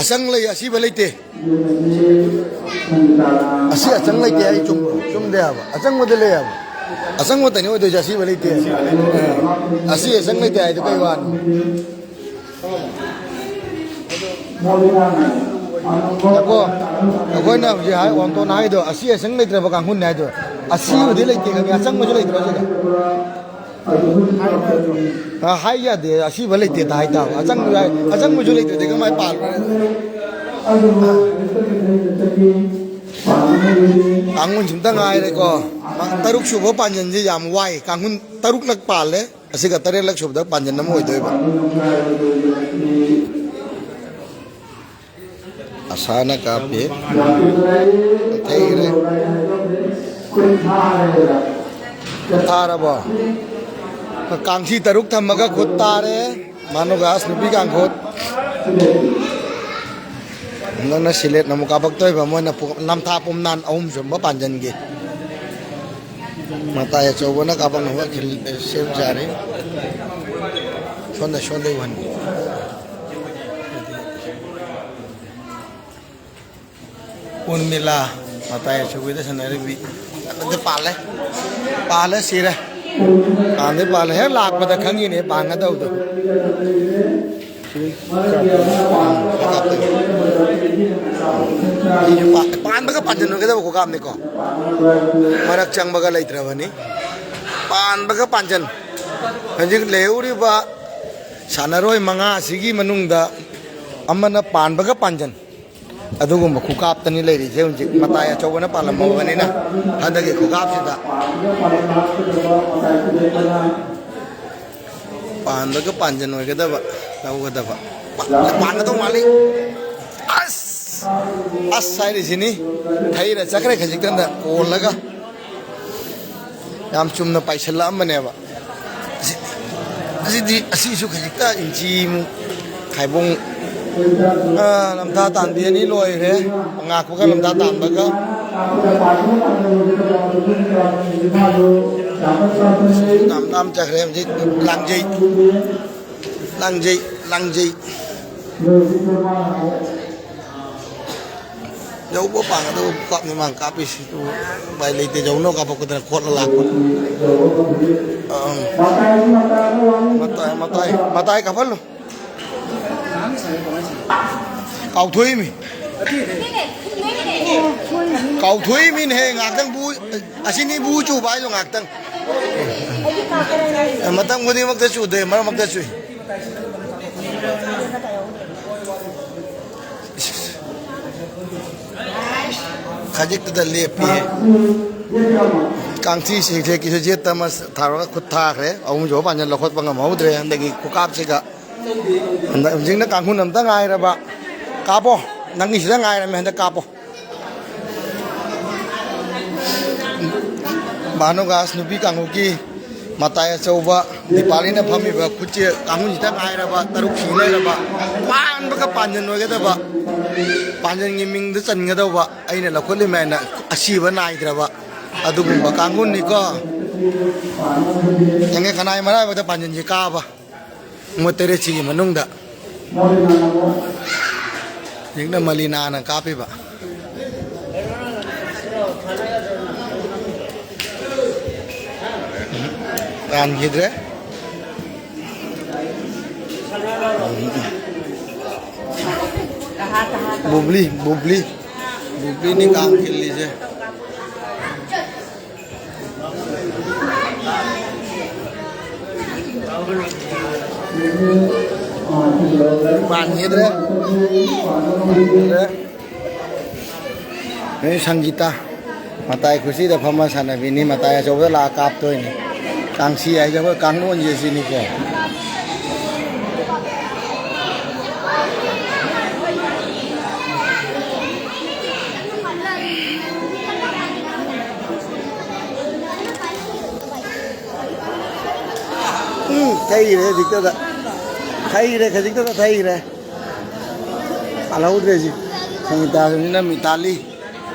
ꯑꯁꯪ ꯂꯩ, ꯑꯁꯤꯕ ꯂꯩꯇꯦ꯫ ꯑꯁꯤ ꯑꯆꯪ ꯂꯩꯇꯦ ꯍꯥꯏ ꯆꯨꯝꯕ꯭ꯔꯣ? ꯆꯨꯝꯗꯦ ꯍꯥꯏꯕ꯫ ꯑꯆꯪꯕꯗ ꯂꯩ ꯍꯥꯏꯕ꯫ ꯑꯆꯪꯕꯇꯅꯤ ꯑꯣꯏꯗꯣꯏꯁꯦ, ꯑꯁꯤꯕ ꯂꯩꯇꯦ꯫ ꯑꯁꯤ ꯑꯆꯪ ꯂꯩꯇꯦ ꯍꯥꯏꯗꯣ ꯀꯩ ꯋꯥꯅꯣ? ꯉꯥꯏꯈꯣ, ꯑꯩꯈꯣꯏꯅ ꯍꯧꯖꯤꯛ ꯍꯥꯏ, ꯋꯥꯡꯇꯣꯟ ꯍꯥꯏꯗꯣ ꯑꯁꯤ ꯑꯆꯪ ꯂꯩꯇ꯭ꯔꯕ ꯀꯥꯡꯍꯨꯟꯅꯦ ꯍꯥꯏꯗꯣ꯫ ꯑꯁꯤꯕꯨꯗꯤ ꯂꯩꯇꯦ ꯈꯪꯉꯦ, ꯑꯆꯪꯕꯁꯨ ꯂꯩꯇ꯭ꯔꯣ ꯁꯤꯗ? ꯑ, ꯍꯥꯏ ꯌꯥꯗꯦ, ꯑꯁꯤꯕ ꯂꯩꯇꯦꯗ ꯍꯥꯏꯇꯥꯕ꯫ ꯑꯆꯪꯕ ꯍꯥꯏ-, ꯑꯆꯪꯕꯁꯨ ꯂꯩꯇ꯭ꯔꯗꯤ ꯀꯃꯥꯏꯅ ꯄꯥꯜꯂꯨꯅꯤ? ꯀꯥꯡꯒꯨꯟꯁꯤꯝꯇ ꯉꯥꯏꯔꯦꯀꯣ꯫ ꯇꯔꯨꯛ ꯁꯨꯕ ꯄꯥꯟꯖꯟꯁꯦ ꯌꯥꯝ ꯋꯥꯏ꯫ ꯀꯥꯡꯒꯨꯟ ꯇꯔꯨꯛꯂꯛ ꯄꯥꯜꯂꯦ꯫ ꯑꯁꯤꯒ ꯇꯔꯦꯠꯂꯛ ꯁꯨꯕꯗ ꯄꯥꯟꯖꯟ ꯑꯃ ꯑꯣꯏꯗꯣꯏꯕ꯫ ꯑꯁꯥꯅ ꯀꯥꯞꯄꯤ꯫ ꯊꯩꯈ꯭ꯔꯦ꯫ ꯊꯥꯔꯕꯣ? ꯀꯥꯡꯊꯤ ꯇꯔꯨꯛ ꯊꯝꯃꯒ ꯈꯨꯠ ꯇꯥꯔꯦ꯫ ꯃꯥꯅꯨꯒꯥꯁ ꯅꯨꯄꯤ ꯀꯥꯡꯈꯨꯠ꯫ ꯍꯟꯗꯛꯅ ꯁꯤꯂꯦꯠꯅ ꯑꯃꯨꯛ ꯀꯥꯞꯄꯛꯇꯣꯏꯕ, ꯃꯣꯏꯅ ꯄꯨ-, ꯅꯝꯊꯥ ꯄꯨꯝꯅꯥꯟ ꯑꯍꯨꯝ ꯁꯨꯝꯕ ꯄꯥꯟꯖꯟꯒꯤ꯫ ꯃꯇꯥꯏ ꯑꯆꯧꯕꯅ ꯀꯥꯞꯄꯛꯅꯕ ꯈꯤꯜ-, ꯁꯦꯝ ꯁꯥꯔꯤ꯫ ꯁꯣꯝꯗ, ꯁꯣꯝꯗ ꯎꯍꯟꯒꯦ꯫ ꯎꯔꯃꯤꯂꯥ, ꯃꯇꯥꯏ ꯑꯆꯧꯕꯗ ꯁꯥꯟꯅꯔꯤꯕꯤ꯫ ꯑꯗꯨ ꯄꯥꯜꯂꯦ꯫ ꯄꯥꯜꯂꯦ, ꯁꯤꯔꯦ꯫ ꯄꯥꯟꯗꯤ ꯄꯥꯜꯂꯦ꯫ ꯍꯦꯛ ꯂꯥꯛꯄꯗ ꯈꯪꯉꯤꯅꯦ ꯄꯥꯟꯒꯗꯧꯗꯣ꯫ ꯁꯤꯁꯨ ꯄꯥ-, ꯄꯥꯟꯕꯒ ꯄꯥꯟꯖꯟꯅꯒꯗꯕ ꯈꯨꯀꯥꯞꯅꯤꯀꯣ꯫ ꯃꯔꯛ ꯆꯪꯕꯒ ꯂꯩꯇ꯭ꯔꯕꯅꯤ꯫ ꯄꯥꯟꯕꯒ ꯄꯥꯟꯖꯟ꯫ ꯍꯧꯖꯤꯛ ꯂꯩꯍꯧꯔꯤꯕ ꯁꯥꯟꯅꯔꯣꯏ ꯃꯉꯥ ꯑꯁꯤꯒꯤ ꯃꯅꯨꯡꯗ ꯑꯃꯅ ꯄꯥꯟꯕꯒ ꯄꯥꯟꯖꯟ꯫ ꯑꯗꯨꯒꯨꯝꯕ ꯈꯨꯀꯥꯞꯇꯅꯤ ꯂꯩꯔꯤꯁꯦ ꯍꯧꯖꯤꯛ꯫ ꯃꯇꯥꯏ ꯑꯆꯧꯕꯅ ꯄꯥꯜꯂꯝꯃꯕꯅꯤꯅ ꯍꯟꯗꯛꯀꯤ ꯈꯨꯀꯥꯞꯁꯤꯗ ꯄꯥꯟꯕꯒ ꯄꯥꯟꯖꯟ ꯑꯣꯏꯒꯗꯕ, ꯂꯧꯒꯗꯕ꯫ ꯄꯥ-, ꯄꯥꯟꯒꯗꯧ ꯃꯥꯜꯂꯤ꯫ ꯑꯁ! ꯑꯁ ꯍꯥꯏꯔꯤꯁꯤꯅꯤ꯫ ꯊꯩꯔ ꯆꯠꯈ꯭ꯔꯦ ꯈꯖꯤꯛꯇꯪꯗ ꯀꯣꯜꯂꯒ꯫ ꯌꯥꯝ ꯆꯨꯝꯅ ꯄꯥꯏꯁꯤꯜꯂꯛꯑꯝꯕꯅꯦꯕ꯫ ꯑꯁꯤ-, ꯑꯁꯤꯗꯤ, ꯑꯁꯤꯁꯨ ꯈꯖꯤꯛꯇ ꯏꯟꯆꯤꯃꯨꯛ ꯈꯥꯏꯕꯣꯡ, ꯑ, ꯂꯝꯊꯥ ꯇꯥꯟꯕꯤ ꯑꯅꯤ ꯂꯣꯏꯈ꯭ꯔꯦ꯫ ꯉꯥꯛꯄꯒ ꯂꯝꯊꯥ ꯇꯥꯟꯕꯒ꯫ ꯅꯝ ꯅꯝ ꯆꯠꯈ꯭ꯔꯦ ꯍꯧꯖꯤꯛ꯫ ꯂꯥꯡꯖꯩ, ꯂꯥꯡꯖꯩ, ꯂꯥꯡꯖꯩ꯫ ꯌꯧꯕ ꯄꯥꯡꯒꯗꯕ ꯀꯥꯞꯅꯤ ꯃꯥꯅ ꯀꯥꯞꯄꯤꯁꯤ꯫ ꯎꯄꯥꯏ ꯂꯩꯇꯦ, ꯌꯧꯅꯕ ꯀꯥꯞꯄꯛꯄꯗꯅ ꯈꯣꯠꯂ ꯂꯥꯛꯄ꯫ ꯑꯪ꯫ ꯃꯇꯥꯏ, ꯃꯇꯥꯏ, ꯃꯇꯥꯏ ꯀꯥꯞꯍꯜꯂꯨ꯫ ꯀꯥꯎꯊꯣꯛꯏꯃꯤ꯫ ꯀꯥꯎꯊꯣꯛꯏꯃꯤꯅꯦꯍꯦ, ꯉꯥꯛꯇꯪ ꯕꯨ-, ꯑꯁꯤꯅꯤ ꯕꯨ ꯆꯨꯕ ꯍꯥꯏꯗꯣ ꯉꯥꯛꯇꯪ꯫ ꯃꯇꯝ ꯈꯨꯗꯤꯡꯃꯛꯇ ꯆꯨꯗꯦ, ꯃꯔꯛ ꯃꯔꯛꯇ ꯆꯨꯏ꯫ ꯈꯖꯤꯛꯇꯨꯗ ꯂꯦꯞꯄꯤ꯫ ꯀꯥꯡꯊꯤ ꯁꯦꯛꯁꯦꯛꯀꯤꯁꯨ ꯖꯦꯠꯇ ꯑꯃ ꯊꯥꯔꯒ ꯈꯨꯠ ꯊꯥꯈ꯭ꯔꯦ꯫ ꯑꯍꯨꯝꯁꯨꯕ ꯄꯥꯟꯖꯜ ꯂꯧꯈꯠꯄ ꯉꯝꯍꯧꯗ꯭ꯔꯦ ꯍꯟꯗꯛꯀꯤ ꯈꯨꯀꯥꯞꯁꯤꯒ꯫ ꯍꯟꯗꯛ ꯍꯧꯖꯤꯛꯅ ꯀꯥꯡꯈꯨꯟ ꯑꯝꯇ ꯉꯥꯏꯔꯕ꯫ ꯀꯥꯞꯄꯣ, ꯅꯪꯒꯤꯁꯤꯗ ꯉꯥꯏꯔꯝꯃꯦ ꯍꯟꯗꯛ, ꯀꯥꯞꯄꯣ꯫ ꯚꯥꯅꯨꯒꯥꯁ ꯅꯨꯄꯤ ꯀꯥꯡꯂꯨꯞꯀꯤ ꯃꯇꯥꯏ ꯑꯆꯧꯕ ꯗꯤꯄꯥꯂꯤꯅ ꯐꯝꯃꯤꯕ ꯈꯨꯠꯁꯦ ꯀꯥꯡꯈꯨꯟꯁꯤꯗ ꯉꯥꯏꯔꯕ, ꯇꯔꯨꯛ ꯁꯤ ꯂꯩꯔꯕ, ꯄꯥꯟꯕꯒ ꯄꯥꯟꯖꯟ ꯑꯣꯏꯒꯗꯕ, ꯄꯥꯟꯖꯟꯒꯤ ꯃꯤꯡꯗ ꯆꯟꯒꯗꯧꯕ, ꯑꯩꯅ ꯂꯧꯈꯠꯂꯤꯃꯦꯅ ꯑꯁꯤꯕ ꯅꯥꯏꯗ꯭ꯔꯕ ꯑꯗꯨꯒꯨꯝꯕ ꯀꯥꯡꯈꯨꯟꯅꯤꯀꯣ꯫ ꯌꯦꯡꯉꯦ, ꯀꯅꯥꯏ ꯃꯔꯥꯏꯕꯛꯇ ꯄꯥꯟꯖꯟꯁꯤ ꯀꯥꯕ꯫ ꯃꯣꯏ ꯇꯔꯦꯠꯁꯤꯒꯤ ꯃꯅꯨꯡꯗ ꯍꯧꯖꯤꯛꯅ ꯃꯂꯤꯅꯥꯅ ꯀꯥꯞꯄꯤꯕ꯫ ꯀꯥꯟꯈꯤꯗ꯭ꯔꯦ꯫ ꯕꯨꯕ꯭ꯂꯤ, ꯕꯨꯕ꯭ꯂꯤ, ꯕꯨꯕ꯭ꯂꯤꯅꯤ ꯀꯥꯡ ꯈꯤꯜꯂꯤꯁꯦ꯫ ꯄꯥꯟꯈꯤꯗ꯭ꯔꯦ꯫ ꯄꯥꯟꯈꯤꯗ꯭ꯔꯦ꯫ ꯅꯣꯏ ꯁꯪꯒꯤꯇꯥ ꯃꯇꯥꯏ ꯈꯨꯁꯤꯗ ꯐꯝꯃ ꯁꯥꯟꯅꯕꯤꯅꯤ, ꯃꯇꯥꯏ ꯑꯆꯧꯕꯗ ꯂꯥꯛꯑ ꯀꯥꯞꯇꯣꯏꯅꯤ꯫ ꯀꯥꯡꯁꯤ ꯍꯥꯏꯁꯦ ꯑꯩꯈꯣꯏ ꯀꯥꯡꯂꯣꯟꯁꯦ ꯁꯤꯅꯤꯀꯣ꯫ ꯊꯩꯈ꯭ꯔꯦ ꯍꯧꯖꯤꯛꯇꯗ꯫ ꯊꯩꯈ꯭ꯔꯦ, ꯈꯖꯤꯛꯇꯗ ꯊꯩꯈ꯭ꯔꯦ꯫ ꯄꯥꯜꯍꯧꯗ꯭ꯔꯦ ꯁꯤ꯫ ꯁꯪꯒꯤꯇꯥꯁꯨꯅꯤꯅ ꯃꯤꯇꯥꯂꯤ꯫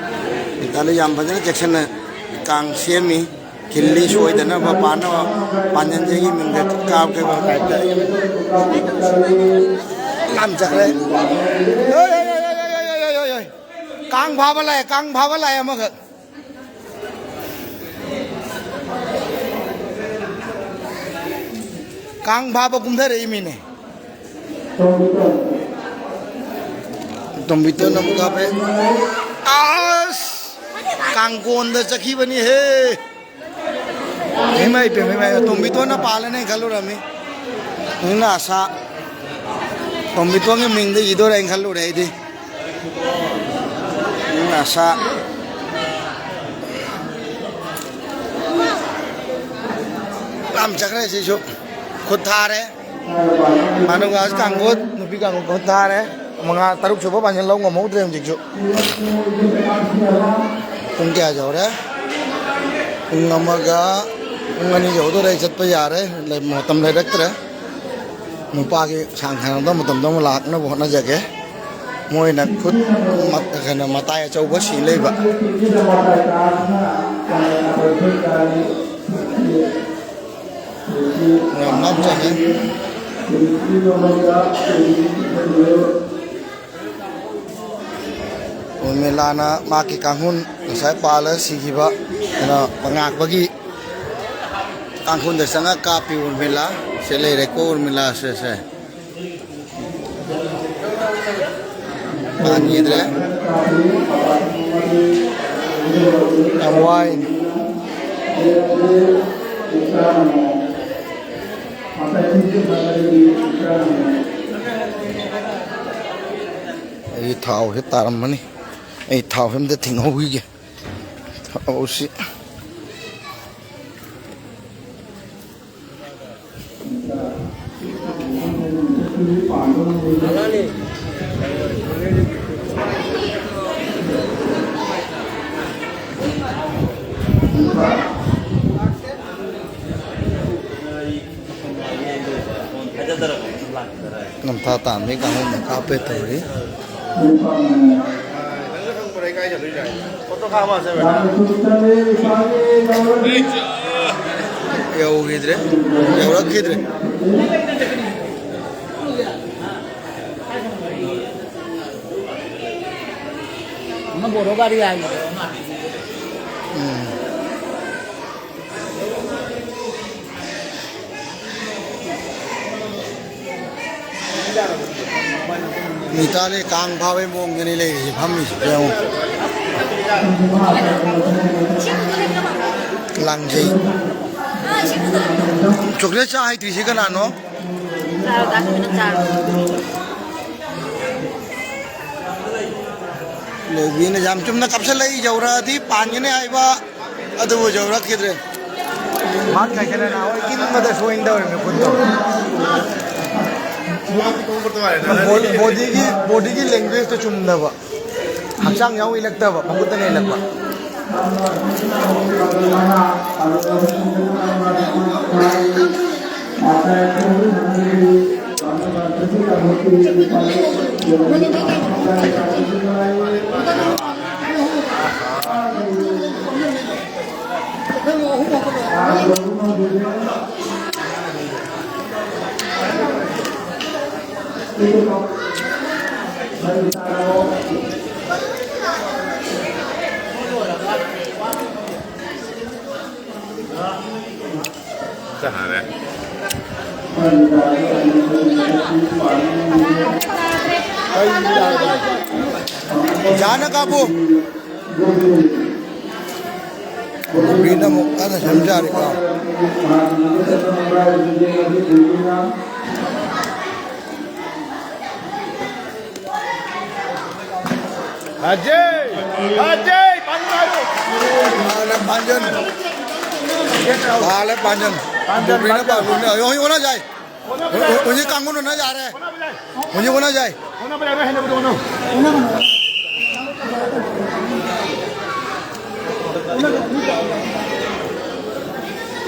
ꯃꯤꯇꯥꯂꯤ ꯌꯥꯝ ꯐꯖꯅ ꯆꯦꯛꯁꯤꯟꯅ ꯀꯥꯡ ꯁꯦꯝꯃꯤ꯫ ꯈꯤꯜꯂꯤ ꯁꯣꯏꯗꯅꯕ ꯄꯥꯟꯅꯕ ꯄꯥꯟꯖꯟꯁꯤꯒꯤ ꯃꯤꯡꯗ ꯀꯥꯞꯀꯦꯕ ꯇꯥꯏꯞꯇ꯫ ꯂꯥꯝ ꯆꯠꯈ꯭ꯔꯦ꯫ ꯍꯣꯏ, ꯍꯣꯏ, ꯍꯣꯏ꯫ ꯀꯥꯡ ꯐꯥꯕ ꯂꯥꯛꯑꯦ, ꯀꯥꯡ ꯐꯥꯕ ꯂꯥꯛꯑꯦ ꯑꯃꯈꯛ꯫ ꯀꯥꯡ ꯐꯥꯕ ꯀꯨꯝꯊꯔꯛꯏ ꯃꯤꯅꯦ꯫ ꯇꯣꯝꯕꯤꯇꯣꯟ ꯑꯃꯨꯛ ꯀꯥꯞꯄꯦ꯫ ꯑꯁ! ꯀꯥꯡꯒꯣꯟꯗ ꯆꯠꯈꯤꯕꯅꯤꯍꯦ꯫ ꯏꯃꯥ ꯏꯄꯦꯝ, ꯏꯃꯥ ꯏꯄꯦꯝ, ꯇꯣꯝꯕꯤꯇꯣꯟꯅ ꯄꯥꯜꯂꯅꯤ ꯈꯜꯂꯨꯔꯝꯃꯤ꯫ ꯅꯪꯅ ꯑꯁꯥ ꯇꯣꯝꯕꯤꯇꯣꯟꯒꯤ ꯃꯤꯡꯗ ꯏꯗꯣꯔꯦꯅ ꯈꯜꯂꯨꯔꯦ ꯑꯩꯗꯤ꯫ ꯅꯪꯅ ꯑꯁꯥ ꯌꯥꯝ ꯆꯠꯈ꯭ꯔꯦ ꯁꯤꯁꯨ꯫ ꯈꯨꯠ ꯊꯥꯔꯦ꯫ ꯃꯥꯅꯨꯒꯥꯁ ꯀꯥꯡꯕꯨ, ꯅꯨꯄꯤ ꯀꯥꯡꯕꯨ ꯈꯨꯠ ꯊꯥꯔꯦ꯫ ꯃꯉꯥ, ꯇꯔꯨꯛ ꯁꯨꯕ ꯄꯥꯟꯁꯤꯜ ꯂꯧ ꯉꯝꯍꯧꯗ꯭ꯔꯦ ꯍꯧꯖꯤꯛꯁꯨ꯫ ꯄꯨꯡ ꯀꯌꯥ ꯌꯧꯔꯦ? ꯄꯨꯡ ꯑꯃꯒ, ꯄꯨꯡ ꯑꯅꯤ ꯌꯧꯗꯣꯔꯦ꯫ ꯑꯩ ꯆꯠꯄ ꯌꯥꯔꯦ, ꯂꯩ-, ꯃꯇꯝ ꯂꯩꯔꯛꯇ꯭ꯔꯦ꯫ ꯅꯨꯄꯥꯒꯤ ꯁꯥꯡ ꯁꯥꯡꯅ ꯃꯇꯝꯗ ꯑꯃꯨꯛ ꯂꯥꯛꯅꯕ ꯍꯣꯠꯅꯖꯒꯦ꯫ ꯃꯣꯏꯅ ꯈꯨꯠ ꯃꯠ-, ꯀꯩꯅꯣ, ꯃꯇꯥꯏ ꯑꯆꯧꯕ ꯁꯤ ꯂꯩꯕ꯫ ꯌꯥꯝ ꯅꯥꯟ ꯆꯪꯉꯦ꯫ ꯎꯔꯃꯤꯂꯥꯅ ꯃꯍꯥꯛꯀꯤ ꯀꯥꯡꯈꯨꯜ ꯉꯁꯥꯏ ꯄꯥꯜꯂ ꯁꯤꯈꯤꯕ, ꯀꯩꯅꯣ, ꯉꯥꯛꯄꯒꯤ ꯀꯥꯡꯈꯨꯜꯗ ꯆꯪꯉ ꯀꯥꯞꯄꯤ ꯎꯔꯃꯤꯂꯥ꯫ ꯁꯦ ꯂꯩꯔꯦꯀꯣ ꯎꯔꯃꯤꯂꯥꯁꯦ, ꯁꯦ꯫ ꯄꯥꯟꯈꯤꯗ꯭ꯔꯦ꯫ ꯌꯥꯝ ꯋꯥꯏꯅꯦ꯫ ꯑꯩ ꯊꯥꯎꯁꯦ ꯇꯥꯔꯝꯃꯅꯤ꯫ ꯑꯩ ꯊꯥꯎꯁꯦ ꯑꯝꯇ ꯊꯤꯡꯍꯧꯈꯤꯒꯦ꯫ ꯊꯥꯎꯁꯤ꯫ ꯅꯝꯊꯥ ꯇꯥꯟꯕꯒꯤ ꯀꯥꯡꯕꯨꯅ ꯀꯥꯞꯄꯦ ꯇꯧꯔꯤ꯫ ꯌꯧꯈꯤꯗ꯭ꯔꯦ, ꯌꯧꯔꯛꯈꯤꯗ꯭ꯔꯦ꯫ ꯎꯝ꯫ ꯃꯤꯇꯥꯂꯤ ꯀꯥꯡ ꯐꯥꯕꯩ ꯃꯑꯣꯡꯗꯅꯤ ꯂꯩꯔꯤꯁꯦ, ꯐꯝꯃꯤꯁꯦ ꯌꯦꯡꯉꯨ꯫ ꯂꯥꯡꯖꯩ꯫ ꯆꯣꯀ꯭ꯂꯦꯠ ꯆꯥ ꯍꯩꯇ꯭ꯔꯤꯁꯤ ꯀꯅꯥꯅꯣ? ꯆꯥꯔꯣ, ꯗꯥ ꯁꯨꯃꯤꯅ ꯆꯥꯔꯣ꯫ ꯂꯣꯏꯕꯤꯅ ꯌꯥꯝ ꯆꯨꯝꯅ ꯀꯥꯞꯁꯤꯜꯂꯛꯏ, ꯌꯧꯔꯛꯑꯗꯤ ꯄꯥꯟꯒꯅꯤ ꯍꯥꯏꯕ꯫ ꯑꯗꯨꯕꯨ ꯌꯧꯔꯛꯈꯤꯗ꯭ꯔꯦ꯫ ꯃꯥ ꯀꯩꯁꯤꯅ ꯅꯍꯥꯟꯋꯥꯏ ꯏꯟꯕꯗ ꯁꯣꯏꯅ ꯇꯧꯔꯤꯅꯦ ꯈꯨꯠꯇꯣ꯫ ꯕꯣ-, ꯕꯣꯗꯤꯒꯤ, ꯕꯣꯗꯤꯒꯤ ꯂꯦꯡꯒ꯭ꯋꯦꯖꯇꯣ ꯆꯨꯝꯗꯕ꯫ ꯍꯛꯆꯥꯡ ꯌꯥꯎ ꯏꯜꯂꯛꯇꯕ, ꯃꯈꯨꯠꯇꯅ ꯏꯜꯂꯛꯄ꯫ ꯆꯠꯈ꯭ꯔꯦ꯫ ꯌꯥꯅ ꯀꯥꯞꯄꯨ꯫ ꯅꯨꯄꯤꯅ ꯑꯃꯨꯛ ꯀꯟꯅ ꯁꯦꯝꯖꯔꯤꯀꯣ꯫ ꯑꯖꯦ! ꯑꯖꯦ! ꯄꯥꯟꯖꯟ ꯍꯥꯏꯔꯣ꯫ ꯄꯥꯜꯂꯦ, ꯄꯥꯟꯖꯟ꯫ ꯄꯥꯜꯂꯦ, ꯄꯥꯟꯖꯟ꯫ ꯄꯥꯟꯖꯟ, ꯅꯨꯄꯤꯅ ꯄꯥꯟꯖꯟ꯫ ꯄꯥꯜꯂꯨꯅꯦ꯫ ꯍꯧꯖꯤꯛ ꯑꯣꯟꯅ ꯌꯥꯏ꯫ ꯍꯧꯖꯤꯛ ꯑꯣꯟꯅ ꯌꯥꯏ꯫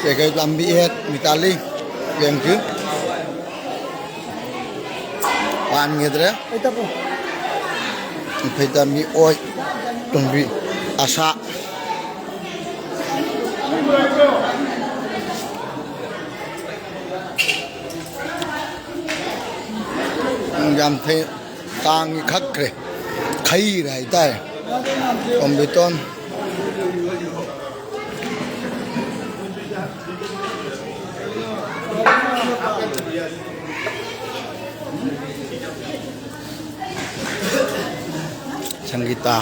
ꯀꯩꯀꯩ ꯂꯝꯕꯤ ꯍꯦꯛ ꯃꯤꯇꯥꯂꯤ ꯌꯦꯡꯁꯤ꯫ ꯄꯥꯟꯈꯤꯗ꯭ꯔꯦ꯫ ꯑꯩ ꯇꯞꯄꯨ꯫ ꯏꯐꯩꯇ ꯃꯤꯑꯣꯏ ꯇꯣꯝꯕꯤ ꯑꯁꯥ꯫ ꯎꯝ, ꯌꯥꯝ ꯐꯩ꯫ ꯇꯥꯡꯉꯤ ꯈꯛꯈ꯭ꯔꯦ꯫ ꯈꯩꯔꯦ ꯍꯥꯏꯇꯥꯔꯦ꯫ ꯇꯣꯝꯕꯤꯇꯣꯟ꯫ ꯁꯪꯒꯤꯇꯥ꯫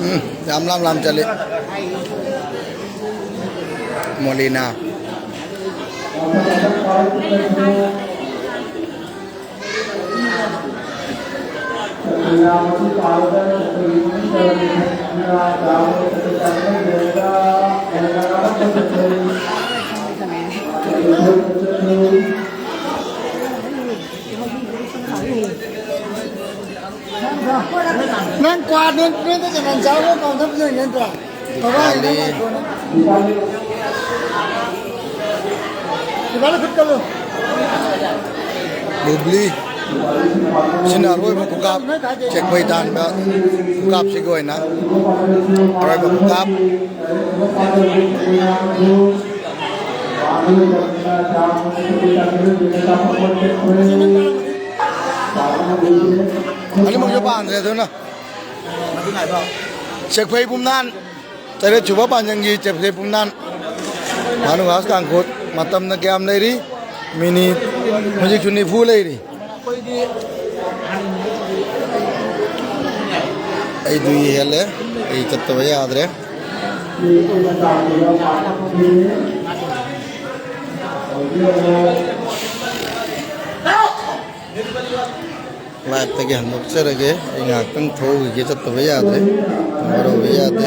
ꯎꯝ, ꯌꯥꯝ ꯂꯥꯝ ꯂꯥꯝ ꯆꯠꯂꯤ꯫ ꯃꯣꯂꯤꯅꯥ꯫ ꯅꯪ ꯀ꯭ꯋꯥ ꯅꯣꯏ ꯅꯣꯏꯗ ꯀꯩꯅꯣ ꯆꯥꯕ ꯀꯥꯎꯟꯇꯔ ꯌꯦꯡꯒꯦ ꯅꯠꯇ꯭ꯔꯣ? ꯕꯕꯥ, ꯅꯪ ꯀ꯭ꯋꯥ ꯅꯣꯏ ꯕꯨꯕ꯭ꯂꯤ꯫ ꯁꯤꯅ ꯑꯔꯣꯏꯕ ꯈꯨꯀꯥꯞ꯫ ꯆꯦꯛꯄꯩ ꯇꯥꯟꯕ ꯈꯨꯀꯥꯞꯁꯤꯒꯤ ꯑꯣꯏꯅ ꯑꯔꯣꯏꯕ ꯈꯨꯀꯥꯞ꯫ ꯑꯅꯤꯃꯛꯁꯨ ꯄꯥꯟꯗ꯭ꯔꯦ ꯑꯗꯨꯅ꯫ ꯆꯦꯛꯐꯩ ꯄꯨꯝꯅꯥꯟ꯫ ꯇꯔꯦꯠ ꯁꯨꯕ ꯄꯥꯟꯖꯟꯒꯤ ꯆꯦꯐ꯭ꯔꯦ ꯄꯨꯝꯅꯥꯟ꯫ ꯚꯥꯅꯨ ꯍꯥꯁ ꯇꯥꯡꯈꯨꯜ꯫ ꯃꯇꯝꯅ ꯀꯌꯥꯝ ꯂꯩꯔꯤ? ꯃꯤꯅꯤꯠ ꯍꯧꯖꯤꯛꯁꯨ ꯅꯤꯐꯨ ꯂꯩꯔꯤ꯫ ꯑꯩꯗꯨ ꯍꯦꯜꯂꯦ꯫ ꯑꯩ ꯆꯠꯇꯕ ꯌꯥꯗ꯭ꯔꯦ꯫ ꯂꯥꯏꯞꯇꯒꯤ ꯍꯟꯗꯣꯛꯆꯔꯒꯦ꯫ ꯑꯩ ꯉꯥꯏꯍꯥꯛꯇꯪ ꯊꯣꯛꯎꯈꯤꯒꯦ, ꯆꯠꯇꯕ ꯌꯥꯗ꯭ꯔꯦ, ꯋꯥꯔꯧꯕ ꯌꯥꯗꯦ꯫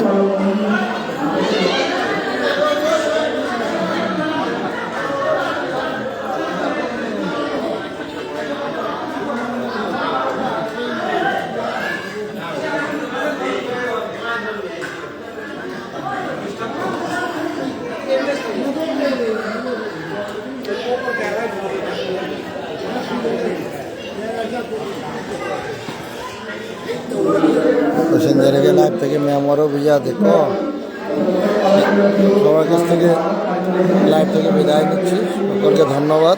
প্যাসেঞ্জারকে লাইভ থেকে মেমোরও ভিজা দেখো। সবার কাছ থেকে লাইভ থেকে বিদায় নিচ্ছি। সকলকে ধন্যবাদ।